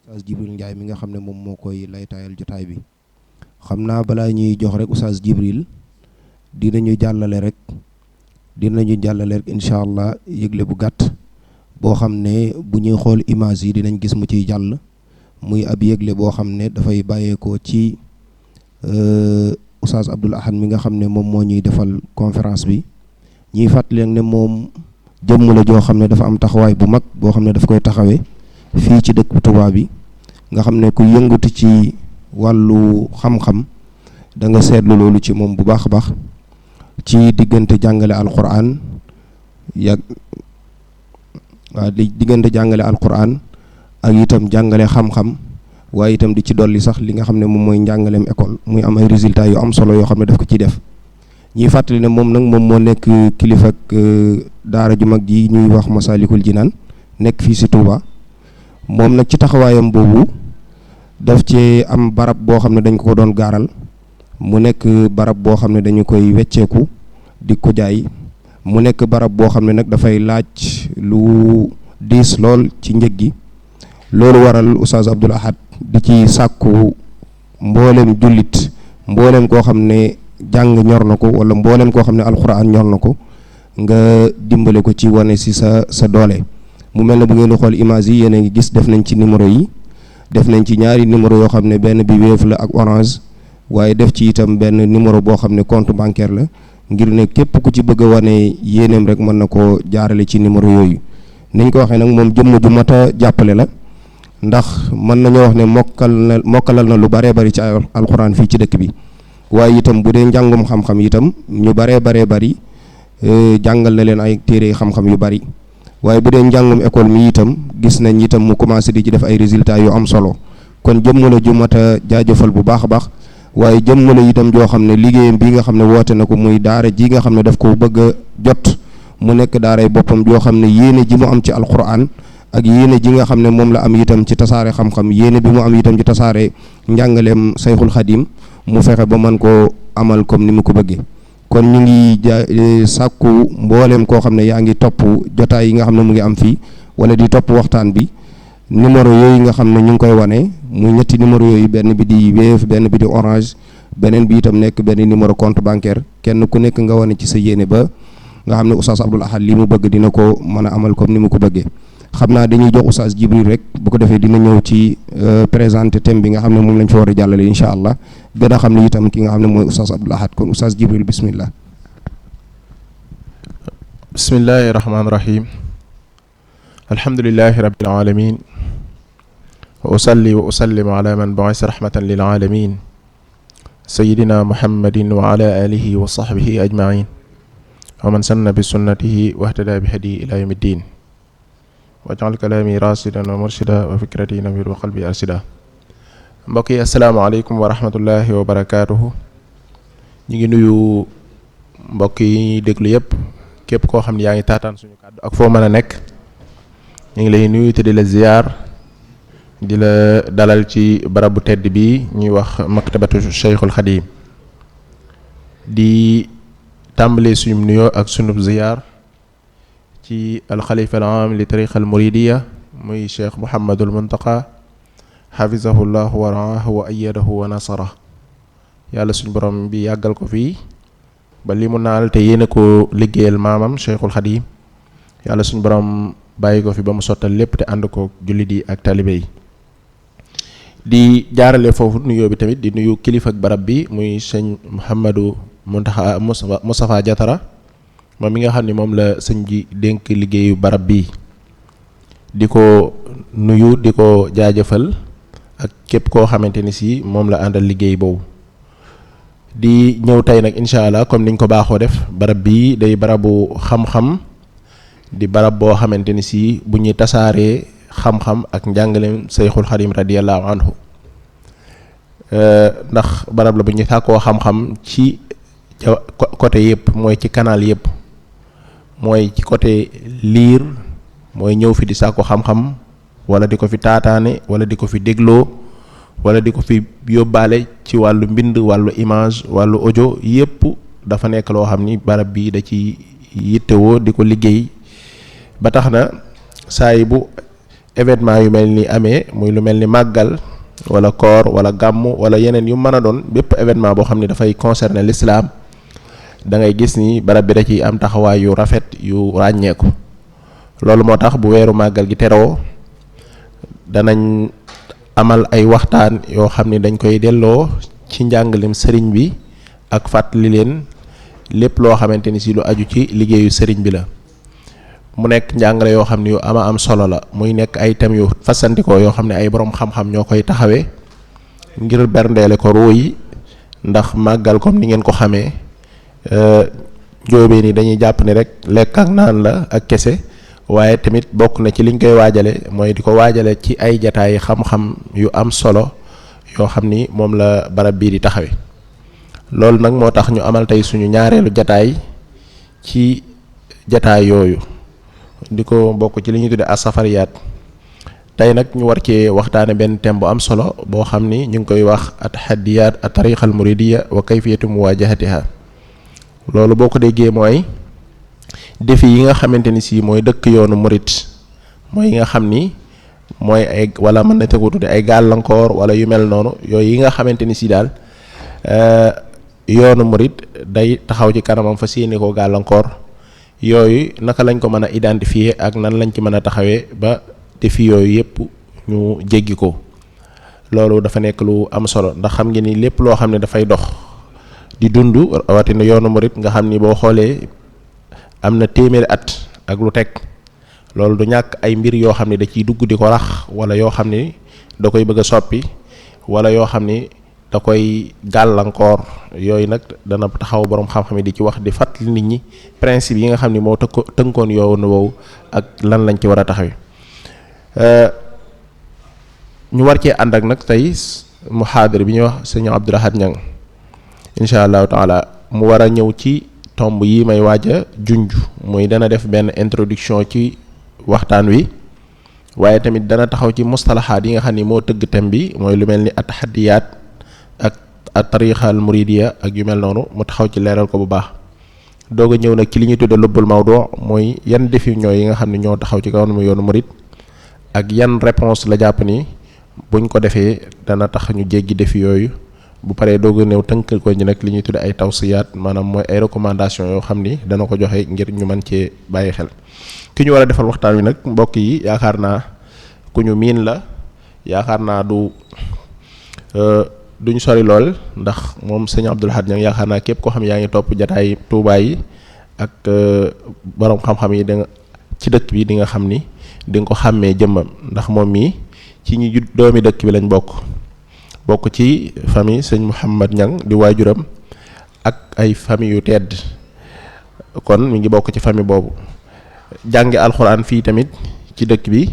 Oustaz Jibril Ndiaye mi nga xam ne moom moo koy laytaayal jotaay bi. xam naa balaa ñuy jox rek Oustaz Jibril dinañu jàllale rek incha allah yëgle bu gàtt boo xam ne bu ñuy xool image yi dinañ gis mu ciy jàll muy ab yëgle boo xam ne dafay bàyyeekoo ci Oustaz Abdoul Ahad mi nga xam ne moom moo ñuy defal conférence bi. ñuy fàttali ne moom jëmm la joo xam ne dafa am taxawaay bu mag boo xam ne daf koy taxawee fii ci dëkk Touba bi nga xam ne ku yëngatu ci wàllu xam-xam da nga seetlu loolu ci moom bu baax a baax ci diggante jàngale alquran diggante jàngale alquran ak itam jàngale xam-xam waaye itam di ci dolli sax li nga xam ne moom mooy njàngaleem école muy am ay résultats yu am solo yoo xam ne daf ko ciy def. ñuy fàttali ne moom nag moom moo nekk kilifa ak daara ju mag ji ñuy wax Masalikul Jinaan nekk fii si Touba moom nag ci taxawaayam boobu daf ci am barab boo xam ne dañ ko doon gaaral mu nekk barab boo xam ne dañu koy wecceeku di ko jaay mu nekk barab boo xam ne nag dafay laaj lu diis lool ci njëg gi loolu waral Oustaz Abdoul Ahad di ci sàkku mboolem jullit mboolem koo xam ne jàng ñor na ko wala mboolem koo xam ne alxuraan ñor na ko nga dimbale ko ci wane si sa doole mu mel ne bu ngeen di xool image yi yéen a ngi gis def nañ ci numéro yi def nañ ci ñaari numéro yoo xam ne benn bi Wave la ak Orange waaye def ci itam benn numéro boo xam ne compte bancaire la ngir ne képp ku ci bëgg a wane yéeneem rek mën na koo jaarale ci numéro yooyu. niñ ko waxee nag moom jëmm ju mat a jàppale la ndax mën nañoo wax ne mokkalal na lu baree bari ci alxuraan fii ci dëkk bi. waaye itam bu dee njàngum xam-xam itam ñu baree bari jàngal na leen ay téere xam-xam yu bari waaye bu dee njàngum école mi itam gis nañ itam mu commencé di ci def ay résultats yu am solo kon jëmm la ju mat a jaajëfal bu baax a baax waaye jëmm la itam joo xam ne liggéeyam bii nga xam ne woote na ko muy daara ji nga xam ne daf ko bëgg a jot mu nekk daaray boppam joo xam ne yéene ji mu am ci alquran ak yéene ji nga xam ne moom la am itam ci tasaare xam-xam yéene bi mu am itam ci tasaare njàngaleem Sayxul Xadim mu fexe ba mën koo amal comme ni mu ko bëggee kon ñu ngi sàkku mbooleem koo xam ne yaa ngi topp jotaay yi nga xam ne mu ngi am fii wala di topp waxtaan bi numéro yooyu nga xam ne ñu ngi koy wane muy ñetti numéro yooyu benn bi di Wave benn bi di Orange beneen bi itam nekk benn numéro compte bancaire kenn ku nekk nga wane ci sa yéene ba nga xam ne Oustaz Abdoul Ahad li mu bëgg dina ko mën a amal comme ni mu ko bëggee xam naa dañuy jox Oustaz Jibril rek bu ko defee dina ñëw ci présenter thème bi nga xam ne moom lañ fa war a jàllale incha allah gën a xam ne itam ki nga xam ne mooy Oustaz Abdoul Ahad kon Oustaz Jibril bismillah. bismillahi rahmaani rahim alhamdulillahi rabbil alamin wa usalli wa usallim ala man bu'isa rahmatan lil alamin sayyidina muhammadin wa ala alihi wa sahbihi ajma'in wa man sanna bi sunnatihi wa ihtada bi hadiyi ila yawmiddin waj'al kalaami rasidan wa murshida wa fikrati nawwir wa qalbi arsida mbokk yi asalaamaaleykum wa rahmatullahi wa barakaatuhu ñu ngi nuyu mbokk yi déglu yëpp képp koo xam ne yaa ngi taataan suñu kàddu ak foo mën a nekk ñu ngi lay nuyu te di la ziyaar di la dalal ci barabu tedd bi ñuy wax maktabatu Cheikhul Khadim di tàmbalee suñu nuyoo ak sunub ziyaar ci alxalifa al aam li tariqa al muridiya muy cheikh Mouhamadul Muntaqa xafizahullahu wa raahu wa ayyadahu wa nasara yàlla suñu borom bi yàggal ko fii ba li mu naal te yéene ko liggéeyal maamam cheikhul xadim yàlla suñu borom bàyyi ko fi ba mu sottal lépp te ànd ko jullit yi ak talibe yi di jaarale foofu nuyoo bi tamit di nuyu kilifa ak barab bi muy sëñ Mouhamadou Muntaxa Moustapha Diatara moom mi nga xam ne moom la sëñ ji dénk liggéeyu barab bi di ko nuyu di ko jaajëfal ak képp koo xamante ni si moom la àndal liggéey boobu di ñëw tey nag incha allah comme niñ ko baaxoo def barab bii day barabu xam-xam di barab boo xamante ni si bu ñuy tasaaree xam-xam ak njàngaleem Seyxul Xadim radiyallahu anhu ndax barab la bu ñuy sàkkoo xam-xam ci côté yëpp mooy ci canal yëpp mooy ci côté liir mooy ñëw fi di sàkku xam-xam wala di ko fi taataane wala di ko fi dégloo wala di ko fi yóbbaale ci wàllu mbind wàllu image wàllu audio yëpp dafa nekk loo xam ni barab bii da ci yittewoo di ko liggéey ba tax na saa yi bu événement yu mel ni amee muy lu mel ni màggal wala koor wala gàmmu wala yeneen yu mën a doon bépp événement boo xam ne dafay concerner l'islam da ngay gis ni barab bi da ciy am taxawaay yu rafet yu ràññeeku. loolu moo tax bu weeru màggal gi teroo danañ amal ay waxtaan yoo xam ne dañ koy delloo ci njàngalem sëriñ bi ak fàttali leen lépp loo xamante ni si lu aju ci liggéeyu sëriñ bi la. mu nekk njàngale yoo xam ne yu ama am solo la muy nekk ay thèmes yu fasantikoo yoo xam ne ay boroom xam-xam ñoo koy taxawee ngir berndeele ko ruu yi ndax màggal comme ni ngeen ko xamee njóobeen yi dañuy jàpp ni rek lekk ak naan la ak kese waaye tamit bokk na ci liñ koy waajale mooy di ko waajale ci ay jataay xam-xam yu am solo yoo xam ni moom la barab bii di taxawe loolu nag moo tax ñu amal tey suñu ñaareelu jataay ci jataay yooyu di ko bokk ci li ñuy tudde as-safariyaat tey nag ñu war cee waxtaane benn thème bu am solo boo xam ni ñu ngi koy wax at-tahaddiyaat at-tariqa al-muridiyya wa kayfiyatu muwajahatiha loolu boo ko déggee mooy défi yi nga xamante ni si mooy dëkk yoonu murid mooy yi nga xam ni mooy ay wala mën na tegu tudde ay gàllankoor wala yu mel noonu yooyu yi nga xamante ni si daal yoonu murid day taxaw ci kanamam fa séeni ko gàllankoor yooyu naka lañ ko mën a identifier ak nan lañ ci mën a taxawee ba défi yooyu yëpp ñu jéggi ko loolu dafa nekk lu am solo ndax xam ngeen ni lépp loo xam ne dafay dox di dund rawatina yoonu murid nga xam ni boo xoolee am na téeméeri at ak lu teg loolu du ñàkk ay mbir yoo xam ne da ciy dugg di ko rax wala yoo xam ni da koy bëgg a soppi wala yoo xam ni da koy gàllankoor yooyu nag dana taxaw boroom xam-xam yi di ci wax di fàttali nit ñi principe yi nga xam ni moo tënkoon yoonu woowu ak lan lañ ci war a taxawee ñu war cee ànd ak nag tey muhaadar bi ñuy wax sëñ Abdou Lahad Niang incha allahu taala mu war a ñëw ci tomb yi may waaj a junj muy dana def benn introduction ci waxtaan wi waaye tamit dana taxaw ci mustalahaat yi nga xam ni moo tëgg thème bi mooy lu mel ni at-tahaddiyaat ak at-tariqa al-muridiyya ak yu mel noonu mu taxaw ci leeral ko bu baax doog a ñëw nag ci li ñuy tudde lubbul mawdu mooy yan défi ñooy yi nga xam ne ñoo taxaw ci kaw yoonu murid ak yan réponse la jàpp ni buñ ko defee dana tax ñu jéggi défi yooyu bu paree doog a ñëw tënkal ko ñi nag li ñuy tudde ay tawsiyaat maanaam mooy ay recommandation yoo xam ni dana ko joxe ngir ñu mën cee bàyyi xel ki ñu war a defal waxtaan wi nag mbokk yi yaakaar naa ku ñu miin la yaakaar naa duñ sori lool ndax moom sëñ Abdou Lahad Niang yaakaar naa képp koo xam yaa ngi topp jataay Tuubaa yi ak borom xam-xam yi da nga ci dëkk bi di nga xam ni di nga ko xàmmee jëmmam ndax moom mii ci ñi doomi dëkk bi lañ bokk ci famille sëñ Mouhamad Niang di waajuram ak ay famille yu tedd kon mi ngi bokk ci famille boobu jànge alxuraan fii tamit ci dëkk bi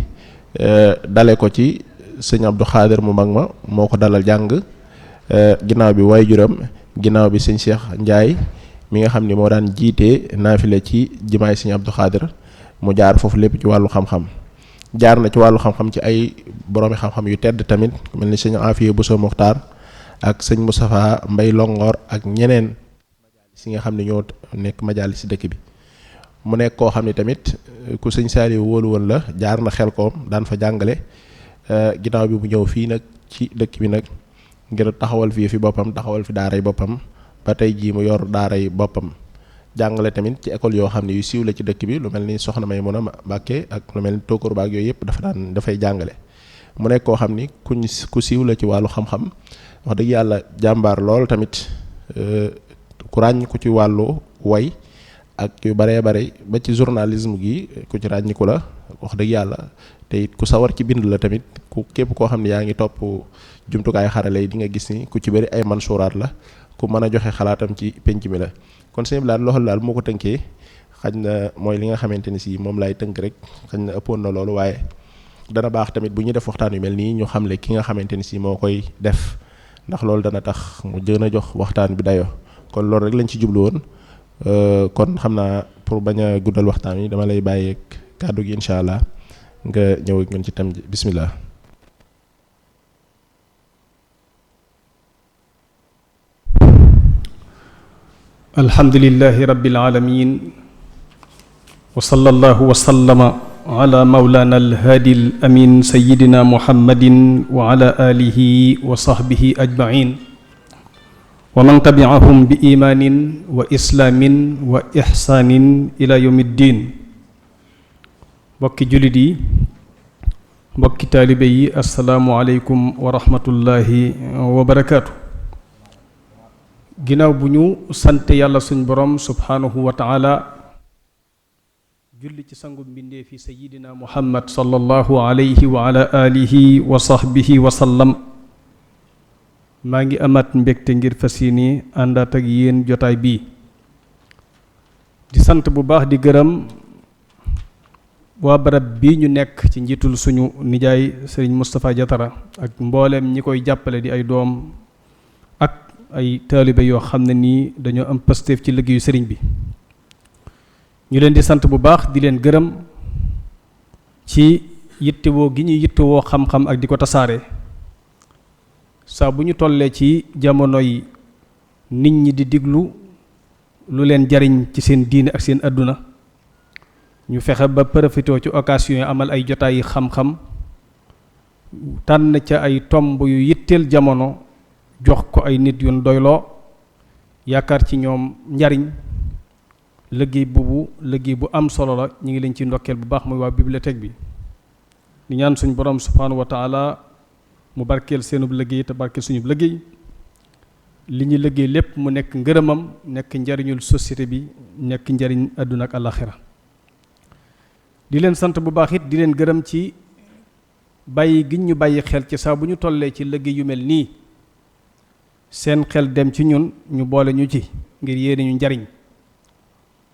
dale ko ci sëñ Abdou Khadir mu mag ma moo ko dalal jàng ginnaaw bi waajuram ginnaaw bi sëñ Cheikh Ndiaye mi nga xam ni moo daan jiite naafile ci jimaay sëñ Abdou Khadir mu jaar foofu lépp ci wàllu xam-xam jaar na ci wàllu xam-xam ci ay boroomi xam-xam yu tedd tamit mel ni sëñ Afiya Bousso Muxtaar ak sëñ Moustapha Mbay Longoor ak ñeneen majaalis yi nga xam ne ñoo nekk majaalis si dëkk bi mu nekk koo xam ne tamit ku sëñ Saaliw wóolu woon la jaar na Xelkom daan fa jàngale ginnaaw bi mu ñëw fii nag ci dëkk bi nag ngir taxawal fii fi boppam taxawal fi daaray boppam ba tey jii mu yor daaray boppam jàngale tamit ci école yoo xam ne yu siiw la ci dëkk bi lu mel ni Soxna Maymuna Mbàkke ak lu mel ni Tóokóor baak yooyu yëpp dafay jàngale mu nekk koo xam ni ku siiw la ci wàllu xam-xam wax dëgg yàlla jàmbaar lool tamit ku ràññ ku ci wàllu way ak yu baree bare ba ci journalisme gi ku ci ràññiku la wax dëgg yàlla te it ku sawar ci bind la tamit ku képp koo xam ne yaa ngi topp jumtukaay xarale yi di nga gis ni ku ci bëri ay mansuuraat la ku mën a joxe xalaatam ci penc mi la kon sëñ bi loolu daal moo ko tënkee xaj na mooy li nga xamante ni si moom laay tënk rek xaj na ëppoon na loolu waaye dana baax tamit bu ñuy def waxtaan yu mel nii ñu xamle ki nga xamante ni si moo koy def ndax loolu dana tax mu gën a jox waxtaan bi dayoo kon loolu rek lañ ci jublu woon kon xam naa pour bañ a guddal waxtaan wi dama lay bàyyeeg kàddu gi incha allah nga ñëw ak ñun ci tam bismillah. alhamdulillahi rabbil alamin wa sallallahu wa sallama ala mawlana alhaadi alamin sayidina muhammadin wa ala alihi wa sahbihi ajmain wa man tabi'ahum bi imaanin wa islaamin wa ihsaanin ila yawmi ddin. mbokki jullit yi, mbokki taalibe yi, assalaamu aleykum wa rahmatullahi wa barakaatu. ginnaaw bu ñu sante yàlla suñ borom subhaanahu wa taala, julli ci sangu mbindee fi sayidina muhammad sallallahu alayhi wa ala alihi wa sahbihi wa sallam, maa ngi amaat mbégte ngir fas yéene àndaat ak yéen jotaay bii di sant bu baax di gërëm waa barab bii ñu nekk ci njiitul suñu nijaay sëriñ Moustapha Diatara ak mbooleem ñi koy jàppale di ay doom ak ay taalibe yoo xam ne nii dañoo am pasteef ci liggéeyu sëriñ bi. ñu leen di sant bu baax di leen gërëm ci yittewoo gi ñuy yittewoo xam-xam ak di ko tasaare saa bu ñu tollee ci jamono yi nit ñi di diglu lu leen jariñ ci seen diine ak seen àdduna, ñu fexe ba profitoo ci occasion yi amal ay jotaay yi xam-xam, tànn ca ay tomb yu yitteel jamono jox ko ay nit yu doyloo yaakaar ci ñoom njariñ. liggéey bu am solo la, ñu ngi leen ci ndokkeel bu baax muy waa bibliothèque bi. di ñaan suñu borom subhanahu wa taala mu barkeel seenub liggéey te barkeel suñu liggéey, li ñu liggéey lépp mu nekk ngërëmam, nekk njariñul société bi, nekk njariñ àdduna ak àllaxira. di leen sant bu baax it di leen gërëm ci bàyyi gi ñu bàyyi xel ci saa bu ñu tollee ci liggéey yu mel nii seen xel dem ci ñun, ñu boole ñu ci ngir yéene ñu njariñ.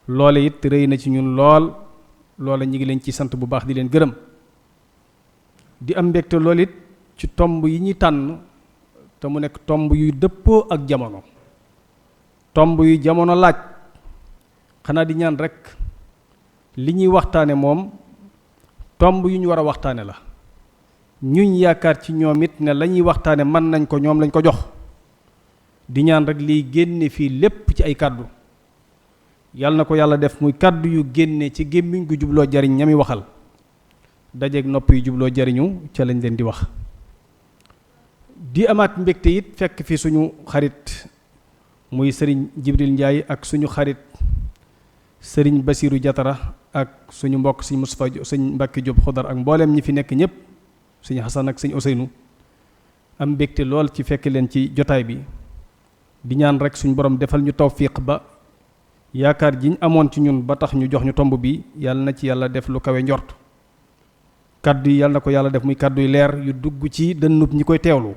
loole it rëy na ci ñun lool, loola ñu ngi leen ci sant bu baax di leen gërëm. di am mbégte lool it ci tomb yi ñuy tànn te mu nekk tomb yuy dëppoo ak jamono, tomb yu jamono laaj. xanaa di ñaan rekk li ñuy waxtaane moom tomb yu ñu war a waxtaane la, ñuñ yaakaar ci ñoom it ne la ñuy waxtaane mën nañ ko, ñoom lañ ko jox. di ñaan rek liy génne fii lépp ci ay kàddu yàlla na ko yàlla def muy kàddu yu génne ci gémmiñ gu jubloo jariñ ñami waxal, dajeeg nopp yu jubloo jariñu ca lañ leen di wax. di amaat mbégte it fekk fi suñu xarit muy sëriñ Jibril Ndiaye ak suñu xarit sëriñ Basiiru Diatara ak suñu mbokk sëñ Moustapha sëñ Mbàkke Jóob Xudar ak mbooleem ñi fi nekk ñëpp, sëñ Xasan ak sëñ Oseynu. am mbégte lool ci fekk leen ci jotaay bi. di ñaan rek suñu borom defal ñu tawfiq ba yaakaar jiñ amoon ci ñun ba tax ñu jox ñu tomb bi yàlla na ci yàlla def lu kawe njort. kaddu yi yàlla na ko yàlla def muy kaddu yu leer yu dugg ci dënnub ñi koy teewlu.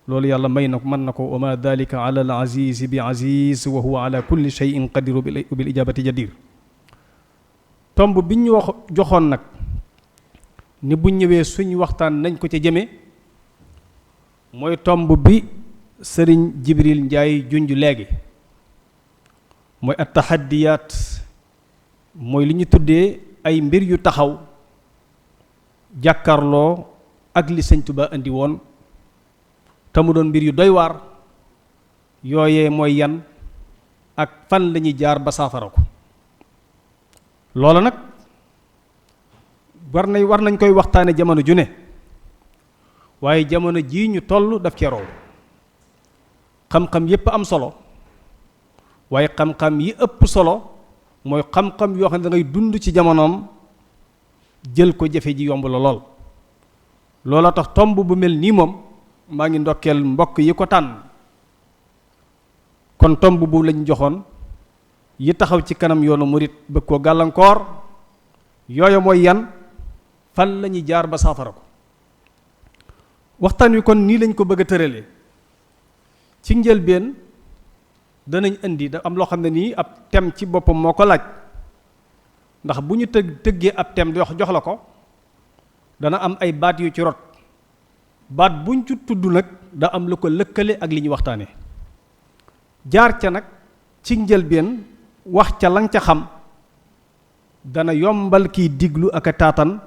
loolu yàlla may na ko, mën na ko. wa ma dalika ala al aziz bi aziz wa huwa ala kulli shay'in qadir bil ijabati jadir. tomb bi ñu joxoon nag ni bu ñëwee suñ waxtaan nañ ko ca jëme mooy tomb bi sëriñ Jibril Njaay junj léegi, mooy at tahaddiyaat, mooy li ñu tuddee ay mbir yu taxaw jàkkarloo ak li sëñ Tuubaa indi woon te mu doon mbir yu doy waar. yooyee mooy yan ak fan lañuy jaar ba saafara ko. loola nag war nañ koy waxtaane jamono ju ne, waaye jamono jii ñu toll daf cee raw. xam-xam yépp am solo, waaye xam-xam yi ëpp solo mooy xam-xam yoo xam ne da ngay dund ci jamonoom jël ko jafe ji yomb la lool. loola tax tomb bu mel nii moom maa ngi ndokkeel mbokk yi ko tànn. kon tomb bu lañ joxoon yi taxaw ci kanam yoonu murit bëgg koo gàllankoor, yooyu mooy yan, fan lañuy jaar ba saafara ko. waxtaan wi kon nii lañ ko bëgg a tëralee. ci njëlbeen danañ indi da am loo xam ne nii ab thème ci boppam moo ko laaj, ndax bu ñu tëggee ab thème jox la ko dana am ay baat yu ci rot. baat buñ ci tudd nag da am lu ko lëkkale ak li ñuy waxtaane. jaar ca nag ci njëlbeen wax ca lang ca xam dana yombal kiy diglu ak a taatan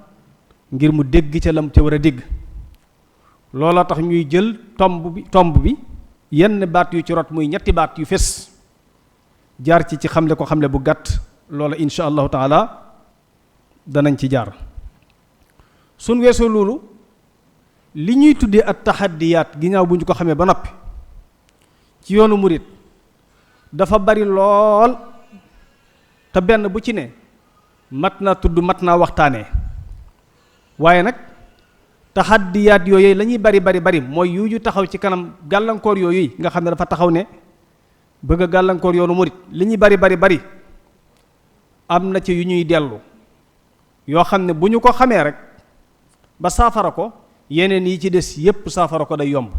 ngir mu dégg ca lam ca war a dégg. loola tax ñuy jël tomb bi yenn baat yu ci rot muy ñetti baat yu fes jaar ci xamle ko xamle bu gàtt. loola insha allahu taala danañ ci jaar. suñ weesoo loolu li ñuy tuddee at taxaddiyaat ginnaaw bu ñu ko xamee ba noppi ci yoonu murit dafa bari lool te benn bu ci ne mat naa tudd mat naa waxtaanee waaye nag taxaddiyaat yooyu la ñuy bari mooy yu taxaw ci kanam gàllankoor yooyu nga xam ne dafa taxaw ne bëgg a gàllankoor yoonu murit li ñuy bari am na ci yu ñuy dellu yoo xam ne bu ñu ko xamee rek ba saafara ko yeneen yi ci des yépp saafara ko day yomb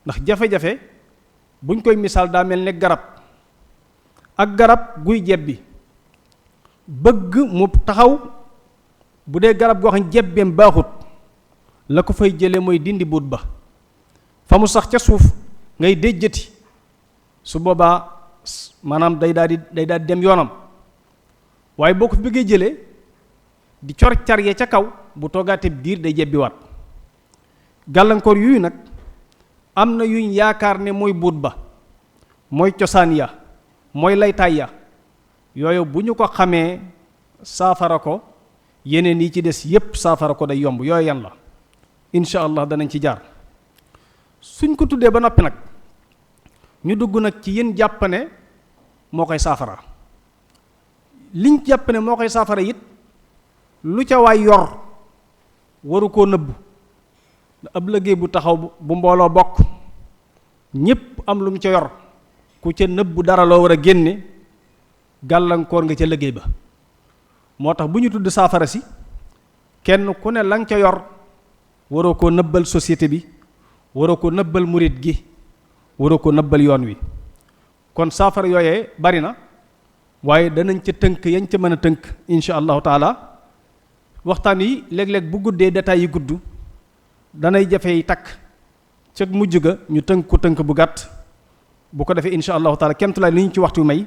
ndax jafe-jafe buñ koy misaal daa mel ne garab ak garab guy jebbi bëgg mu taxaw bu dee garab goo xam ne jebbeem baaxut la ko fay jële mooy dindi buut ba fa mu sax ca suuf ngay déjjati su boobaa maanaam day daal di dem yoonam waaye boo ko fi bëggee jëlee di cor car ya ca kaw bu toogaate diir day jebbiwaat gàllankoor yuy nag am na yuñ yaakaar ne mooy buut ba mooy cosaan ya mooy laytaay ya yooyu bu ñu ko xamee saafara ko yeneen yi ci des yépp saafara ko day yomb yooyu yan la incha allah danañ ci jaar. suñ ko tuddee ba noppi nag ñu dugg nag ci yéen jàpp ne moo koy saafara liñ jàpp ne moo koy saafara it lu ca waay yor waru koo nëbb ab liggéey bu taxaw bu mbooloo bokk ñépp am lu mu ca yor ku ca nëbb dara loo war a génne gàllankoor nga ca liggéey ba moo tax bu ñu tudd saafara si kenn ku ne la nga ca yor waroo koo nëbbal société bi waroo ko nëbbal murit gi waroo ko nëbbal yoon wi kon saafara yooyee bari na waaye danañ ca tënk yañ ca mën a tënk insha allahu taala waxtaan yi léeg-léeg bu guddee détails yi gudd danay jafey takk ca mujj ga ñu tënk ko tënk bu gàtt bu ko defee insha allahu taala kemtulaay li ñu ci waxtu may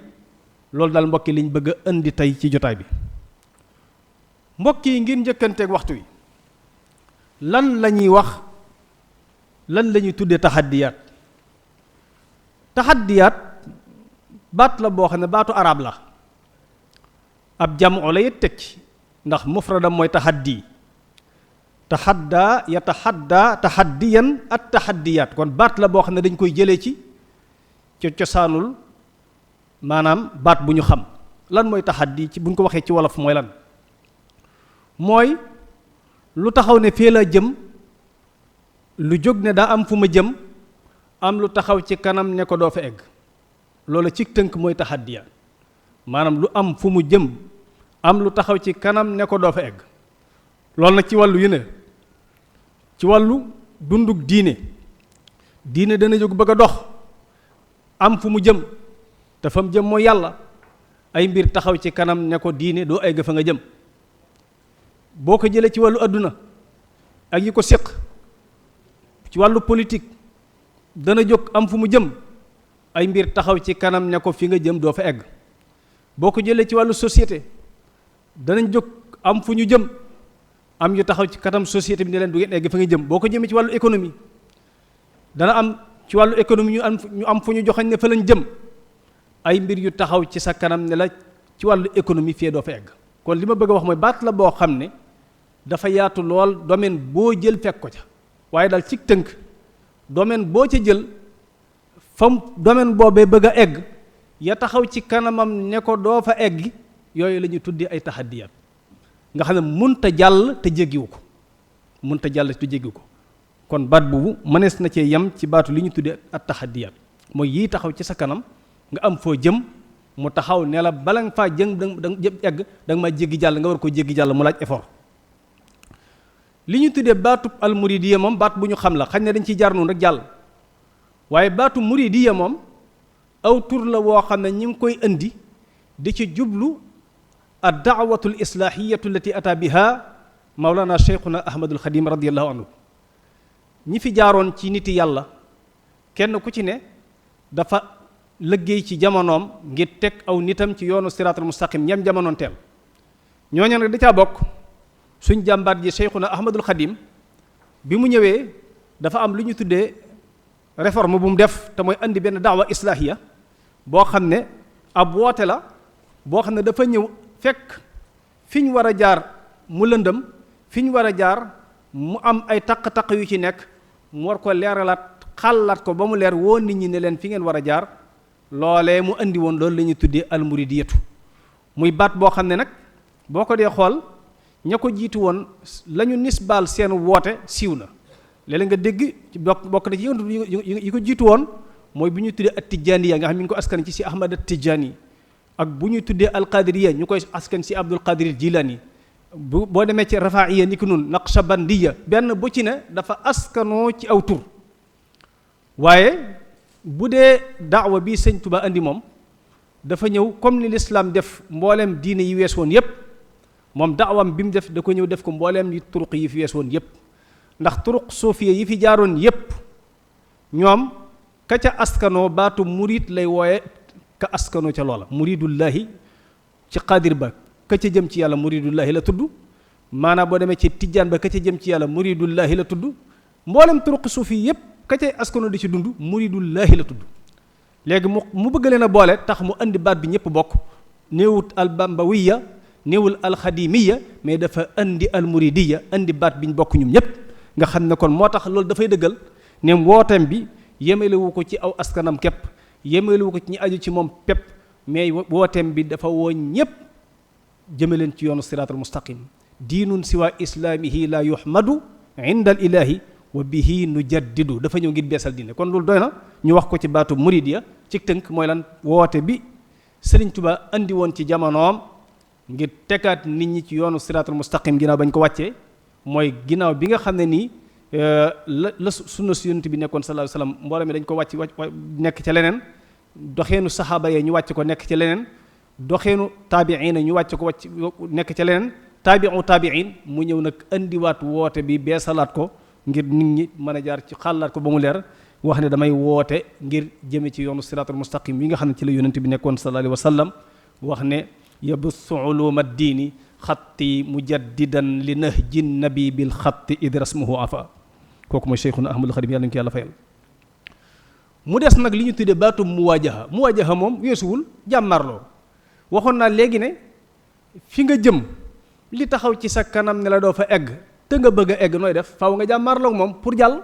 loolu daal mbokk yi liñ bëgg a indi tey ci jotaay bi mbokk yi ngir njëkkanteeg waxtu wi lan la ñuy wax lan la ñuy tuddee taxaddiyaat baat la boo xam ne baatu arab la ab jamu la it tekki ndax mufradam mooy taxaddi taxaddaa yataxaddaa taxaddiyan at taxaddiyaat kon baat la boo xam ne dañ koy jëlee ci cosaanul maanaam baat bu ñu xam lan mooy taxaddi ci buñ ko waxee ci wolof mooy lan mooy lu taxaw ne fee la jëm lu jóg ne daa am fu ma jëm am lu taxaw ci kanam ne ko doo fa egg loolu ci tënk mooy taxaddiyaat maanaam lu am fu mu jëm am lu taxaw ci kanam ne ko doo fa egg loolu nag ci wàllu yu ne ci wàllu dunduk diine dana jóg bëgg a dox am fu mu jëm te fa mu jëm mooy yàlla ay mbir taxaw ci kanam ne ko diine doo egg fa nga jëm boo ko jëlee ci wàllu adduna ak yi ko séq ci wàllu politique dana jóg am fu mu jëm ay mbir taxaw ci kanam ne ko fi nga jëm doo fa egg boo ko jëlee ci wàllu société danañ jóg am fu ñu jëm am yu taxaw ci kanam société bi ne leen du ngeen egg fa nga jëm boo ko jëmee ci wàllu économie dana am ci wàllu économie ñu am fu ñu joxañ ne fa lañ jëm ay mbir yu taxaw ci sa kanam ne la ci wàllu économie fii doo fa egg kon li ma bëgg a wax mooy baat la boo xam ne dafa yaatu lool domaine boo jël fekk ko ca waaye daal ci tënk domaine boo ca jël fam domaine boobee bëgg a egg ya taxaw ci kanamam ne ko doo fa egg yooyu la ñuy tuddee ay taxaddiyaat nga xam ne munta jàll te jéggiwu ko kon baat boobu mënees na cee yem ci baatu li ñu tuddee at taxaddiyaat mooy yii taxaw ci sa kanam nga am foo jëm mu taxaw ne la bala nga faa jëm da nga egg da nga maa jéggi jàll nga war koo jéggi jàll mu laaj effort li ñu tuddee baatu al muridiyya moom baat bu ñu xam la xañ ne dañ ciy jaar noonu rek jàll waaye baatu muridiyya moom aw tur la woo xam ne ñi ngi koy indi di ci jublu ad daawatu l islaahiyatu allati ata biha mawlana cheikhuna ahmadul xadim radiallahu anhu ñi fi jaaroon ci niti yàlla kenn ku ci ne dafa liggéey ci jamonoom ngir teg aw nitam ci yoonu siraatul mustaqim ñam jamonoon teel ñooñu nag da caa bokk suñ jàmbaat ji cheikhuna ahmadul xadim bi mu ñëwee dafa am lu ñu tuddee réforme bu mu def te mooy andi benn daawa islaahiya boo xam ne ab woote la boo xam ne dafa ñëw fekk fi ñu war a jaar mu lëndëm fi ñu war a jaar mu am ay taq-taq yu ci nekk mu war ko leeralaat xàllaat ko ba mu leer woo nit ñi ne leen fi ngeen war a jaar loolee mu andi woon loolu la ñuy tuddee almuridiyatu muy baat boo xam ne nag boo ko dee xool ña ko jiitu woon la ñu nisbaal seen woote siiw na léeg-léeg nga dégg bokk na ci yi ko jiitu woon mooy bu ñuy tuddee at-tijaaniya nga xam ne ñu ngi ko askan ci si Ahmad at-Tijaani ak bu ñuy tuddee al-Qaadiriya ñu koy askan si Abdul Qaadir Jilaani boo demee ci Rafaa'iya ni ki nun Naqshbandiya benn bu ci ne dafa askanoo ci aw tur waaye bu dee daawa bi sëñ Tuba andi moom dafa ñëw comme ni lislaam def mbooleem diine yi wees woon yépp moom daawam bi mu def da ko ñëw def ko mbooleem yi turuq yi fi wees woon yépp ndax turuq suufiya yi fi jaaroon yépp ñoom ka ca askanoo baatu murid lay wooye ka askanoo ca loola muridullahi ci Qaadir ba ka ca jëm ci yàlla muridullahi la tudd maanaam boo demee ci tijjaan ba ka ca jëm ci yàlla muridullahi la tudd mboolem turuq suufi yépp ka ca askanoo di ci dund muridullahi la tudd léegi mu bëgg leen a boole tax mu andi baat bi ñëpp bokk néewut albambawiya néewul alxadimiya mais dafa andi almuridiya andi baat bi ñu bokk ñum ñëpp nga xam ne kon moo tax loolu dafay dëggal ne wooteem bi yemelewu ko ci aw askanam képp yemelewu ko ci ñi aju ci moom pépp mais wooteem bi dafa woo ñëpp jëme leen ci yoonu siraatal mustaqim diinun siwa islaamihi la yuhmadu inda al ilahi wa bihi nujaddidu dafa ñëw ngir beesal diine kon loolu doy na ñu wax ko ci baatu muridiya ci tënk mooy lan woote bi Sëriñ Tuba andi woon ci jamonoom ngir tegaat nit ñi ci yoonu siraatul mustaqim ginnaaw bañ ko wàccee mooy ginnaaw bi nga xam ne nii la sunna si yonent bi nekkoon sallallahu alayhi wasallam mbooloo mi dañ ko wàcc nekk ca leneen doxeenu saxaaba yee ñu wàcc ko nekk ca leneen doxeenu taabiina ñu wàcc ko nekk ca leneen taabiin mu ñëw nag andiwaat woote bi beesalaat ko ngir nit ñi mën a jaar ci xàllaat ko ba mu leer wax ne damay woote ngir jëme ci yoonu siraatul mustaqim yi nga xam ne ci la yonent bi nekkoon sallallahu alayhi wasallam wax ne yabussu uluma diini xatti mujaddidan li nahji nabi bil xatti id rasmuhu afa kooku mooy Cheikhuna Ahmadul Xadim yàlla nañu ko yàlla fayal mu des nag li ñu tuddee baatum muwaajaha moom weesuwul jàmmarloo waxoon naa léegi ne fi nga jëm li taxaw ci sa kanam ne la doo fa egg te nga bëgg a egg nooy def faaw nga jàmmarloo moom pour jàll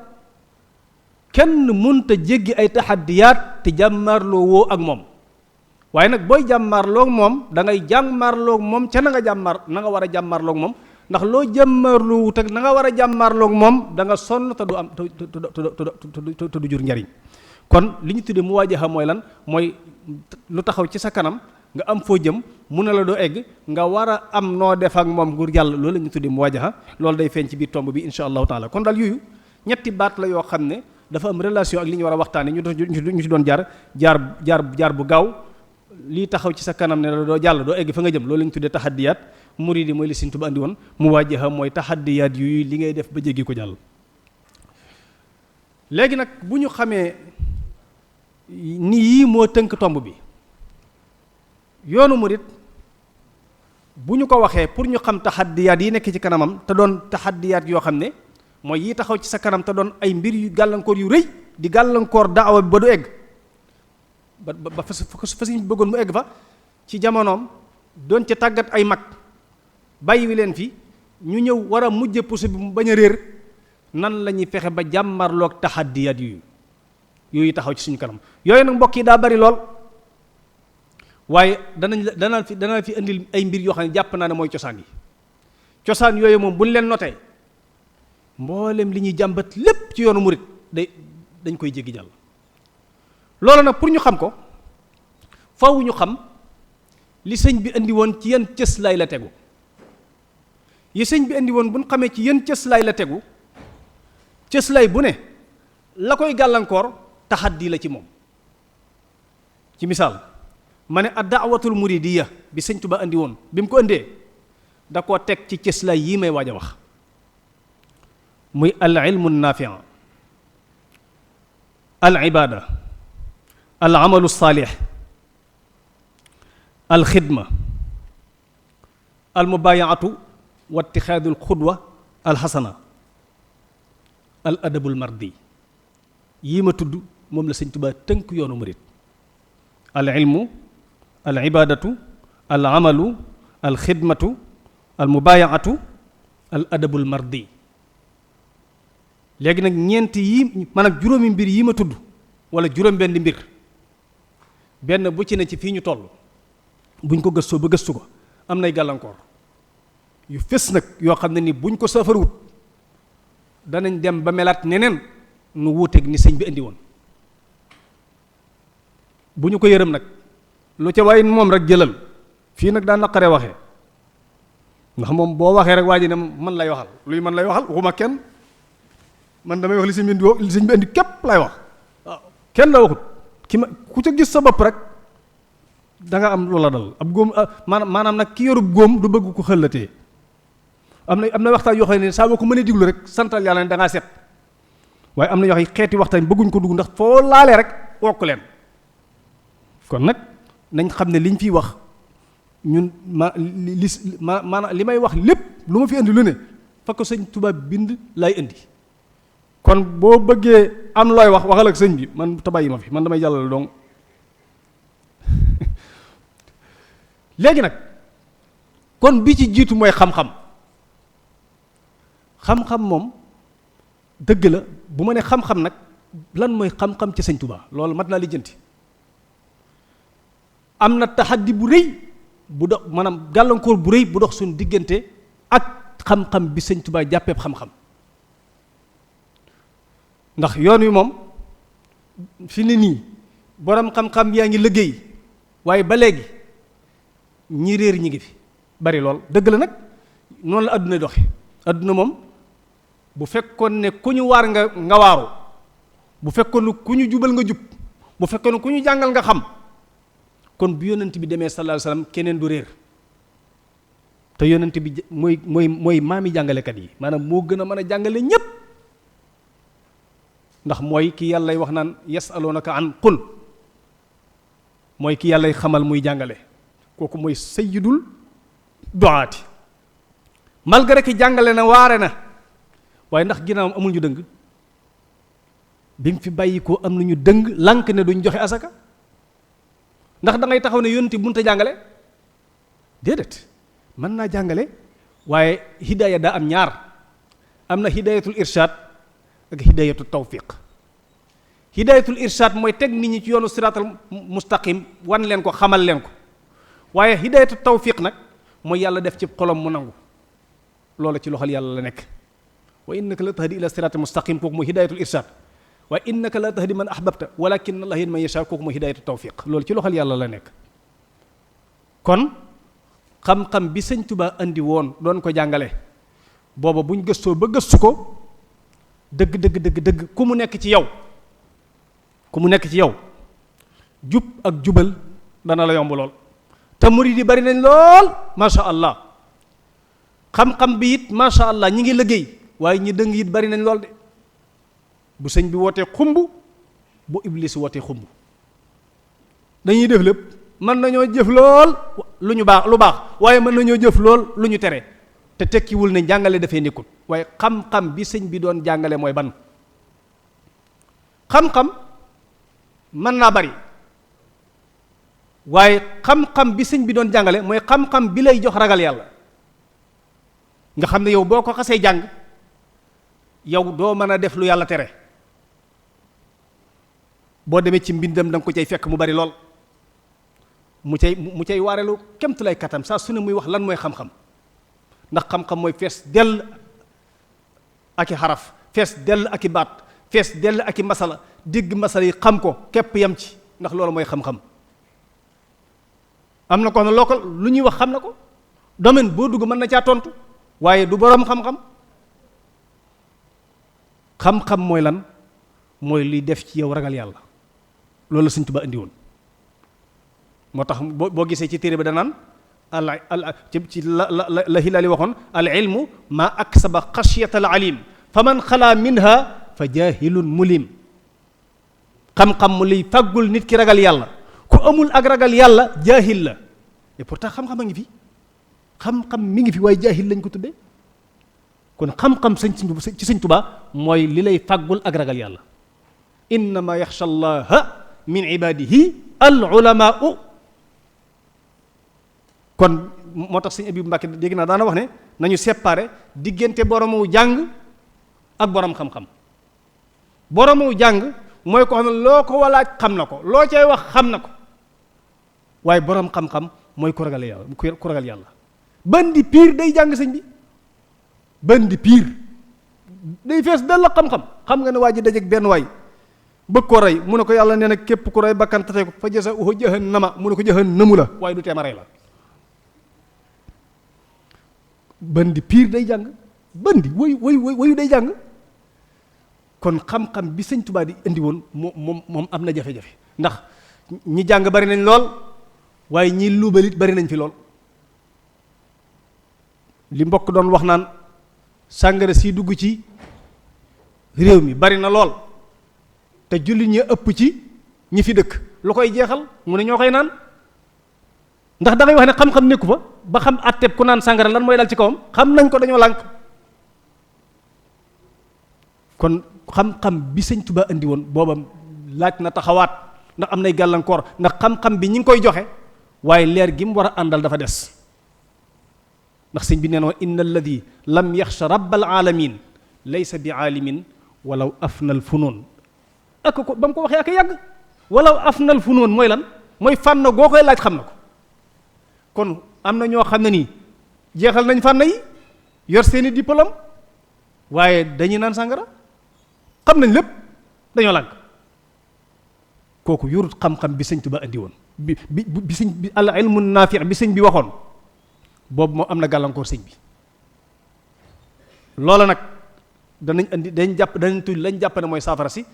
kenn mënta jéggi ay taxaddiyaat te jàmmarloo woo ak moom waaye nag booy jàmmarloog moom da ngay jàmmarloog moom ca na nga war a jàmmarloog moom ndax loo jàmmarloo wut ak na nga war a jàmmarloog moom da nga sonn te du am te du jur njariñ kon li ñu tuddee muwaajaha mooy lan mooy lu taxaw ci sa kanam nga am foo jëm mu ne la doo egg nga war a am noo def ak moom ngir jàll loolu la ñu tuddee muwaajaha loolu day feeñ ci biir tomb bi insha allahu taala kon daal yooyu ñetti baat la yoo xam ne dafa am relation ak li ñu war a waxtaane ñu ci doon jaar bu gaaw lii taxaw ci sa kanam ne la doo jàll doo egg fa nga jëm loolu la ñu tuddee taxaddiyaat muridi mooy li Sëriñ Tuubaa andi woon muwaajaha mooy taxaddiyaat yu li ngay def ba jéggi ko jàll léegi nag bu ñu xamee ni yii moo tënk tomb bi yoonu murid bu ñu ko waxee pour ñu xam taxaddiyaat yi nekk ci kanamam te doon taxaddiyaat yoo xam ne mooy yi taxaw ci sa kanam te doon ay mbir yu gàllankoor yu rëy di gàllankoor daawa bi ba du egg ba fa si bëggoon mu egg fa ci jamonoom doon ca tàggat ay mag bàyyi wi leen fi ñu ñëw war a mujje pousse bi mu bañ a réer nan la ñuy fexe ba jàmmarloog taxaddiyaat yooyu taxaw ci suñu kanam yooyu nag mbokk yi daa bari lool waaye dana fi indil ay mbir yoo xam ne jàpp naa ne mooy cosaan yi cosaan yooyu moom buñ leen notee mboolem li ñuy jàmbat lépp ci yoonu murit dañ koy jéggi jàll loolu nag pour ñu xam ko faw ñu xam li sëñ bi indi woon ci yan cëslaay la tegu yi sëñ bi indi woon bu ñu xamee ci yan cëslaay la tegu cëslaay bu ne la koy gàllankoor taxaddi la ci moom ci misaal ma ne ad-da'watul muridiyya bi sëñ Tuba indi woon bi mu ko indee da koo teg ci cëslaay yii may waaj a wax muy al ilmu naafi' al ibaada al amalu saalix al xidma al mubaayaatu wa itixaadu al xudwa al xasana al adabul mardi yii ma tudd moom la sëñ Tuubaa tënk yoonu murit al ilmu al ibaadatu al amalu al xidmatu al mubayaatu al adabul mardi. léegi nag ñeent yi maanaam juróomi mbir yi ma tudd wala juróom benn mbir benn bu ci ne ci fii ñu toll buñ ko gëstoo ba gëstu ko am nay gàllankoor yu fës nag yoo xam ne ni buñ ko saafarawut danañ dem ba melaat neneen nu wuuteeg ni sëñ bi indi woon. bu ñu ko yërëm nag lu ca waaye moom rek jëlal fii nag daa naqaree waxee ndax moom boo waxee rek waa ji ne man lay waxal luy man lay waxal waxuma kenn man damay wax li sëñ bi indi képp lay wax waaw kenn la waxut ki ma ku ca gis sa bopp rek da nga am loola dal ab góom maanaam nag ki yorub góom du bëgg ko xëllatee am na waxtaan yoo xam ne saa boo ko mënee diglu rek santal yàlla ne da ngaa set waaye am na yoo xam ne xeeti waxtaan bëgguñ ko dugg ndax foo laalee rek wokk leen kon nag nañ xam ne liñ fiy wax ñun maanaam li may wax lépp lu ma fi indi lu ne fa ko sëñ Tuubaa bind lay indi kon boo bëggee am looy wax waxal ak sëñ bi man tabayi ma fi man damay jàllale donc léegi nag kon bi ci jiitu mooy xam-xam moom dëgg la bu ma ne xam-xam nag lan mooy xam-xam ci sëñ Tuubaa loolu mat naa lijjanti am na taxaddi bu rëy bu dox maanaam gàllankoor bu rëy bu dox suñu diggante ak xam-xam bi sëñ Tuubaa jàppeeb xam-xam ndax yoon wi moom fi ne nii borom xam-xam yaa ngi liggéey waaye ba léegi ñi réer ñi ngi fi bari lool dëgg la nag noonu la àdduna doxe àdduna moom bu fekkoon ne ku ñu waar nga waaru bu fekkoon ne ku ñu jubal nga jub bu fekkoon ne ku ñu jàngal nga xam kon bu yonent bi demee sallallahu alayhi wasallam keneen du réer te yonent bi mooy maami jàngalekat yi maanaam moo gën a mën a jàngale ñépp ndax mooy ki yàllay wax naan yasalunaka an qul mooy ki yàllay xamal muy jàngale kooku mooy sayyidul duaati malgré que jàngale na waare na waaye ndax ginnaawam amul ñu dëng bi mu fi bàyyi ko am na ñu dëng lànk ne duñ joxe asaka ndax da ngay taxaw ne yonent bi mënut a jàngale déedéet mën naa jàngale waaye hidaaya daa am ñaar am na hidaayatul irshaad ak hidaayatul tawfiq hidaayatul irshaad mooy teg nit ñi ci yoonu siraatal mustaqim wan leen ko xamal leen ko waaye hidaayatul tawfiq nag mooy yàlla def ci xolom mu nangu loola ci loxol yàlla la nekk wa innaka la tahdi ila siraatal mustaqim kooku mooy hidaayatul irshaad waaye innaka la tahdi man ahbabta walakin allah yahdi man yasha kooku mooy hidaayatu tawfiq loolu ci loxol yàlla la nekk kon xam-xam bi sëñ Tuubaa andi woon doon ko jàngale booba buñ gëstoo ba gëstu ko dëgg ku mu nekk ci yow jub ak jubal dana la yomb lool te murid yi bari nañ lool masha allah xam-xam bi it masha allah ñi ngi liggéey waaye ñi dëng it bari nañ lool de bu sëñ bi wootee xumb bu iblis wootee xumb dañuy def lépp mën nañoo jëf lool lu baax waaye mën nañoo jëf lool lu ñu tere te tekkiwul ne jàngale dafay nekkul waaye xam-xam bi sëñ bi doon jàngale mooy ban xam-xam mën naa bari waaye xam-xam bi sëñ bi doon jàngale mooy xam-xam bi lay jox ragal yàlla nga xam ne yow boo ko xasee jàng yow doo mën a def lu yàlla tere boo demee ci mbindam da nga ko cay fekk mu bari lool mu cay waarelu kemt lay katam saa su ne muy wax lan mooy xam-xam ndax xam-xam mooy fees dell ak i xaraf fees dell ak i baat fees dell ak i masala dégg masala yi xam ko képp yam ci ndax loolu mooy xam-xam am na ko ne loo ko lu ñuy wax xam na ko domaine boo dugg mën na caa tontu waaye du boroom xam-xam xam-xam mooy lan mooy liy def ci yow ragal yàlla loolu la Sëñ Tuubaa indi woon moo tax boo gisee ci téere bi danaan ci la Hilaali waxoon al ilmu ma aksaba xashyata al alim fa man xalaa minha fa jahilun mulim xam-xam mu liy fàggul nit ki ragal yàlla ku amul ak ragal yàlla jaahil la et pourtant xam-xam a ngi fi xam-xam mi ngi fi waaye jaahil lañ ko tuddee kon xam-xam ci Sëñ Tuubaa mooy li lay fàggul ak ragal yàlla innama yaxsha allaha min ibadihi al ulamaau kon moo tax sëñ Abibu Mbàkke dégg naa daana wax ne nañu séparer diggante boromu jàng ak borom xam-xam. boromu jàng mooy ko xam ne loo ko walaaj xam na ko loo cay wax xam na ko waaye borom xam-xam mooy ku ragal yàlla ku ragal yàlla. bandi piir day jàng sëñ bi bandi piir day fees dal la xam-xam. xam nga ne waa ji dajeek benn waay bëgg ko rey mu ne ko yàlla nee na képp ku rey bakkan tate ko fa jazaa'uhu jahannama mu ne ko jahannamu la waaye du teema rey la. bandi piir day jàng bandi wayu day jàng. kon xam-xam bi sëñ Tuubaa di indi woon moom am na jafe-jafe ndax ñi jàng bari nañ lool waaye ñi luubalit bari nañ fi lool. li mbokk doon wax naan sàngara si dugg ci réew mi bari na lool te jullit ñi ëpp ci ñi fi dëkk lu koy jeexal mu ne ñoo koy naan ndax da ngay wax ne xam-xam nekku fa ba xam àtteeb ku naan sàngara lan mooy dal ci kawam xam nañ ko dañoo lànk. kon xam-xam bi sëñ Tuubaa indi woon booba laaj na taxawaat ndax am nay gàllankoor ndax xam-xam bi ñi ngi koy joxe waaye leer gi mu war a àndal dafa des ndax sëñ bi nee na inna alladi lam yaxsha rabbal alamin laysa bi aalimin walaw afnal funoon ak ko ba mu ko waxee ak yàgg walaw afnal funoon mooy lan mooy fànn goo koy laaj xam na ko. kon am na ñoo xam ne nii jeexal nañ fànn yi yor seeni diplôme waaye dañuy naan sàngara xam nañ lépp dañoo lànk. kooku yorut xam-xam bi sëñ Tuubaa andi woon bi sëñ bi al ilmu naafi bi sëñ bi waxoon boobu moom am na gàllankoor sëñ bi. loola nag danañ andi dañ jàpp danañ tudd lañ jàpp ne mooy saafara si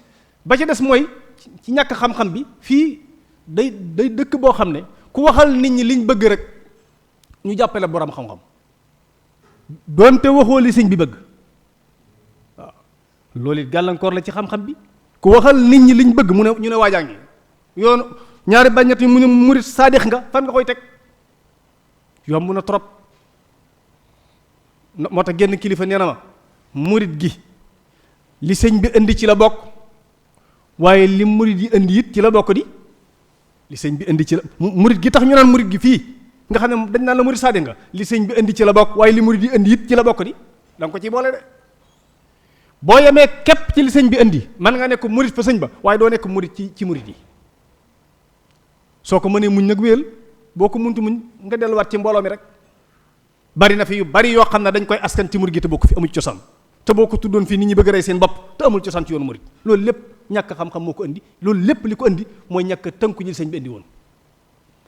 ba ca des mooy ci ñàkk xam-xam bi fii day dëkk boo xam ne ku waxal nit ñi liñ bëgg rek ñu jàppale borom xam-xam doonte waxoo li sëñ bi bëgg. loolu it gàllankoor la ci xam-xam bi ku waxal nit ñi liñ bëgg mu ne ñu ne waajaa ngi yoonu ñaari baññet yi mu ne murit saadix nga fan nga koy teg yomb na trop. moo tax genn kilifa nee na ma murit gi li sëñ bi indi ci la bokk waaye li murit yi indi it ci la bokk di li sëñ bi indi ci la murit gi tax ñu naan murit gi fii nga xam ne dañ naan la murit saadix nga li sëñ bi indi ci la bokk waaye li murit yi indi it ci la bokk di da nga ko ci boole de. boo yemee képp ci li sëñ bi indi man nga nekk murit fa sëñ ba waaye doo nekk murit ci murit yi soo ko mënee muñ nag wéyal boo ko muntu muñ nga delluwaat ci mbooloo mi rek. bari na fi yu bari yoo xam ne dañ koy askan ci murit gi te bokk fi amul cosaan te boo ko tuddoon fii nit ñi bëgg a rey seen bopp te amul cosaan ci yoonu murit loolu lépp ñàkk xam-xam moo ko indi loolu lépp li ko indi mooy ñàkk tënku ñi sëñ bi indi woon.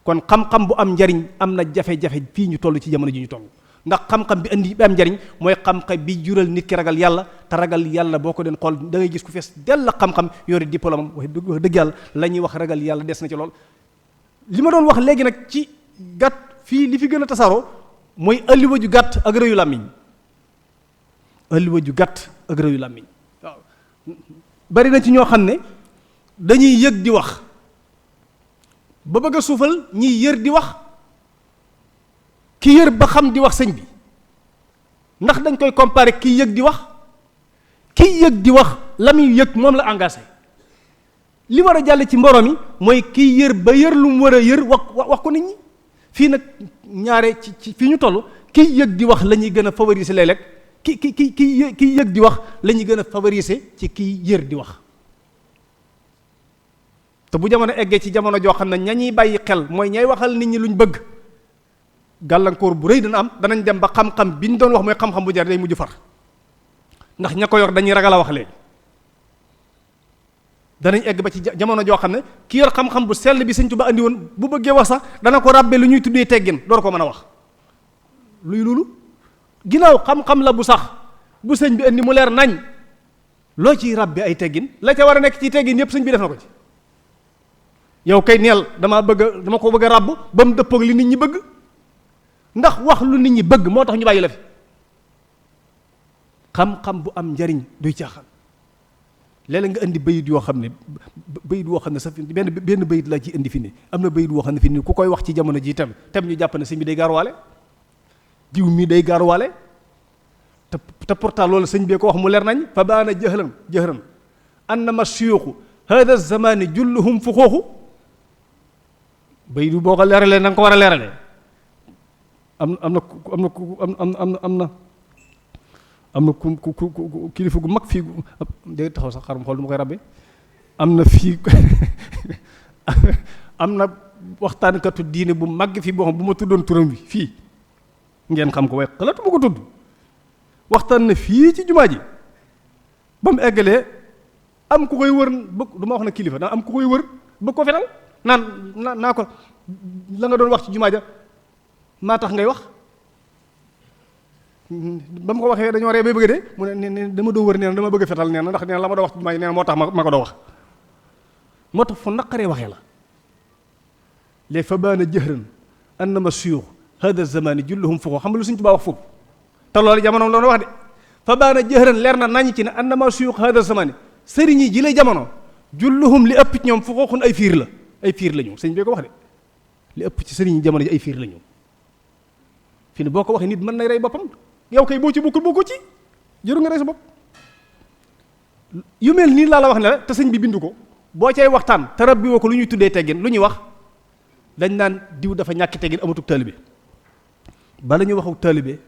kon xam-xam bu am njariñ am na jafe-jafe fii ñu toll ci jamono ji ñu toll ndax xam-xam bi indi bi am njariñ mooy xam-xam bi jural nit ki ragal yàlla te ragal yàlla boo ko den xool da ngay gis ku fees dell xam-xam yore diplôme am wax dëgg yàlla la ñuy wax ragal yàlla des na ci lool. li ma doon wax léegi nag ci gàtt fii li fi gën a tasaaroo mooy alliwa ju gàtt ak rëyu làmmiñ alliwa ju gàtt ak rëyu làmmiñ waaw bari na ci ñoo xam ne dañuy yëg di wax ba bëgg a suufal ñiy yër di wax ki yër ba xam di wax sëñ bi ndax dañ koy comparer ki yëg di wax ki yëg di wax la muy yëg moom la engagé li war a jàll ci mbooloo mi mooy ki yër ba yër lu mu war a yër wax ko nit ñi fii nag ñaare ci fii ñu toll kiy yëg di wax la ñuy gën a favoriser léeg-léeg ki yëg di wax la ñuy gën a favoriser ci kiy yër di wax te bu jamono eggee ci jamono joo xam ne ña ñuy bàyyi xel mooy ñay waxal nit ñi luñ bëgg gàllankoor bu rëy dana am danañ dem ba xam-xam bi ñu doon wax mooy xam-xam bu jar day mujj far ndax ña ko yor dañuy ragal a wax léegi danañ egg ba ci jamono joo xam ne ki yor xam-xam bu sell bi Sëñ Tuubaa andi woon bu bëggee wax sax dana ko ràbbe lu ñuy tuddee teggin door ko mën a wax luy loolu ginnaaw xam-xam la bu sax bu sëñ bi andi mu leer nañ loo ciy ràbbe ay teggin la ca war a nekk ci teggin yépp sëñ bi def na ko ci yow kay neel dama ko bëgg a ràbb ba mu dëppoog li nit ñi bëgg ndax wax lu nit ñi bëgg moo tax ñu bàyyi la fi xam-xam bu am njariñ duy caaxaan léeg-léeg nga indi bayit yoo xam ne sax benn bayit laa ci indi fi ni am na bayit woo xam ne fi ni ku koy wax ci jamono ji tam ñu jàpp ne sëñ bi day gaaruwaale diw mi day gaaruwaale te pourtant loolu sëñ bee ko wax mu leer nañ fa baana jëhran annama suyuxu hada zamani julluhum fu xooxu bayit boo ko leeralee na nga ko war a leeralee am na ku kilifa gu mag fii day taxaw sax xarum xool du ma koy rabbe am na fii am na waxtaankatu diine bu mag fii boo xam bu ma tuddoon turam bi fii ngeen xam ko waaye xalaatu ma ko tudd waxtaan na fii ci jumaa ji ba mu eggalee am ku koy wër du ma wax na kilifa daa am ku koy wër bëgg ko fetal naa ko la nga doon wax ci jumaa ja maa tax ngay wax ba mu ko waxee dañoo ree bay bëgg de mu ne dama doo wër nee na dama bëgg a fetal nee na ndax nee na la ma doon wax ci jumaa ji nee na moo tax ma ko doo wax moo tax fu naqaree waxee la léegi fa baana jëhran annama suyuux hada zamani julluhum fuqoo xam nga lu Sëñ Tuubaa wax foofu te loolu jamono loolu wax de fa baana jëhran leer na nañ ci ne annama suyuux hada zamani sëriñ yi ji lay jamono julluhum li ëpp ci ñoom fuqooxun ay fiir la ñu sëñ bi ko wax de li ëpp ci sëriñ yi jamono ji ay fiir la ñu fi ne boo ko waxee nit mën nay rey boppam yow kay boo ci bokkul ci jëru nga rey sa bopp yu mel nii laa la wax ne la te sëñ bi bindu ko boo cay waxtaan te rab bi woo ko lu ñuy tuddee teggin lu ñuy wax dañ naan diw dafa ñàkk teggin amatuk taalibe bala ñu waxuk taalibe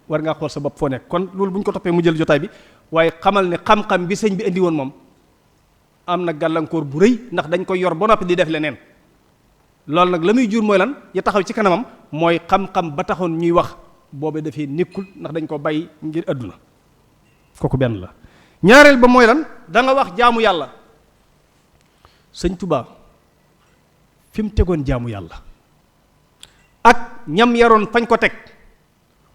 war ngaa xool sa bopp foo nekk kon loolu bu ñu ko toppee mu jël jotaay bi waaye xamal ne xam-xam bi sëñ bi indi woon moom am na gàllankoor bu rëy ndax dañ koy yor ba noppi di def leneen loolu nag la muy jur mooy lan ya taxaw ci kanamam mooy xam-xam ba taxoon ñuy wax boobe dafay nekkul ndax dañ ko bàyyi ngir àdduna kooku benn la ñaareel ba mooy lan da nga wax jaamu yàlla sëñ Tuubaa fi mu tegoon jaamu yàlla ak ñam yaroon fañ ko teg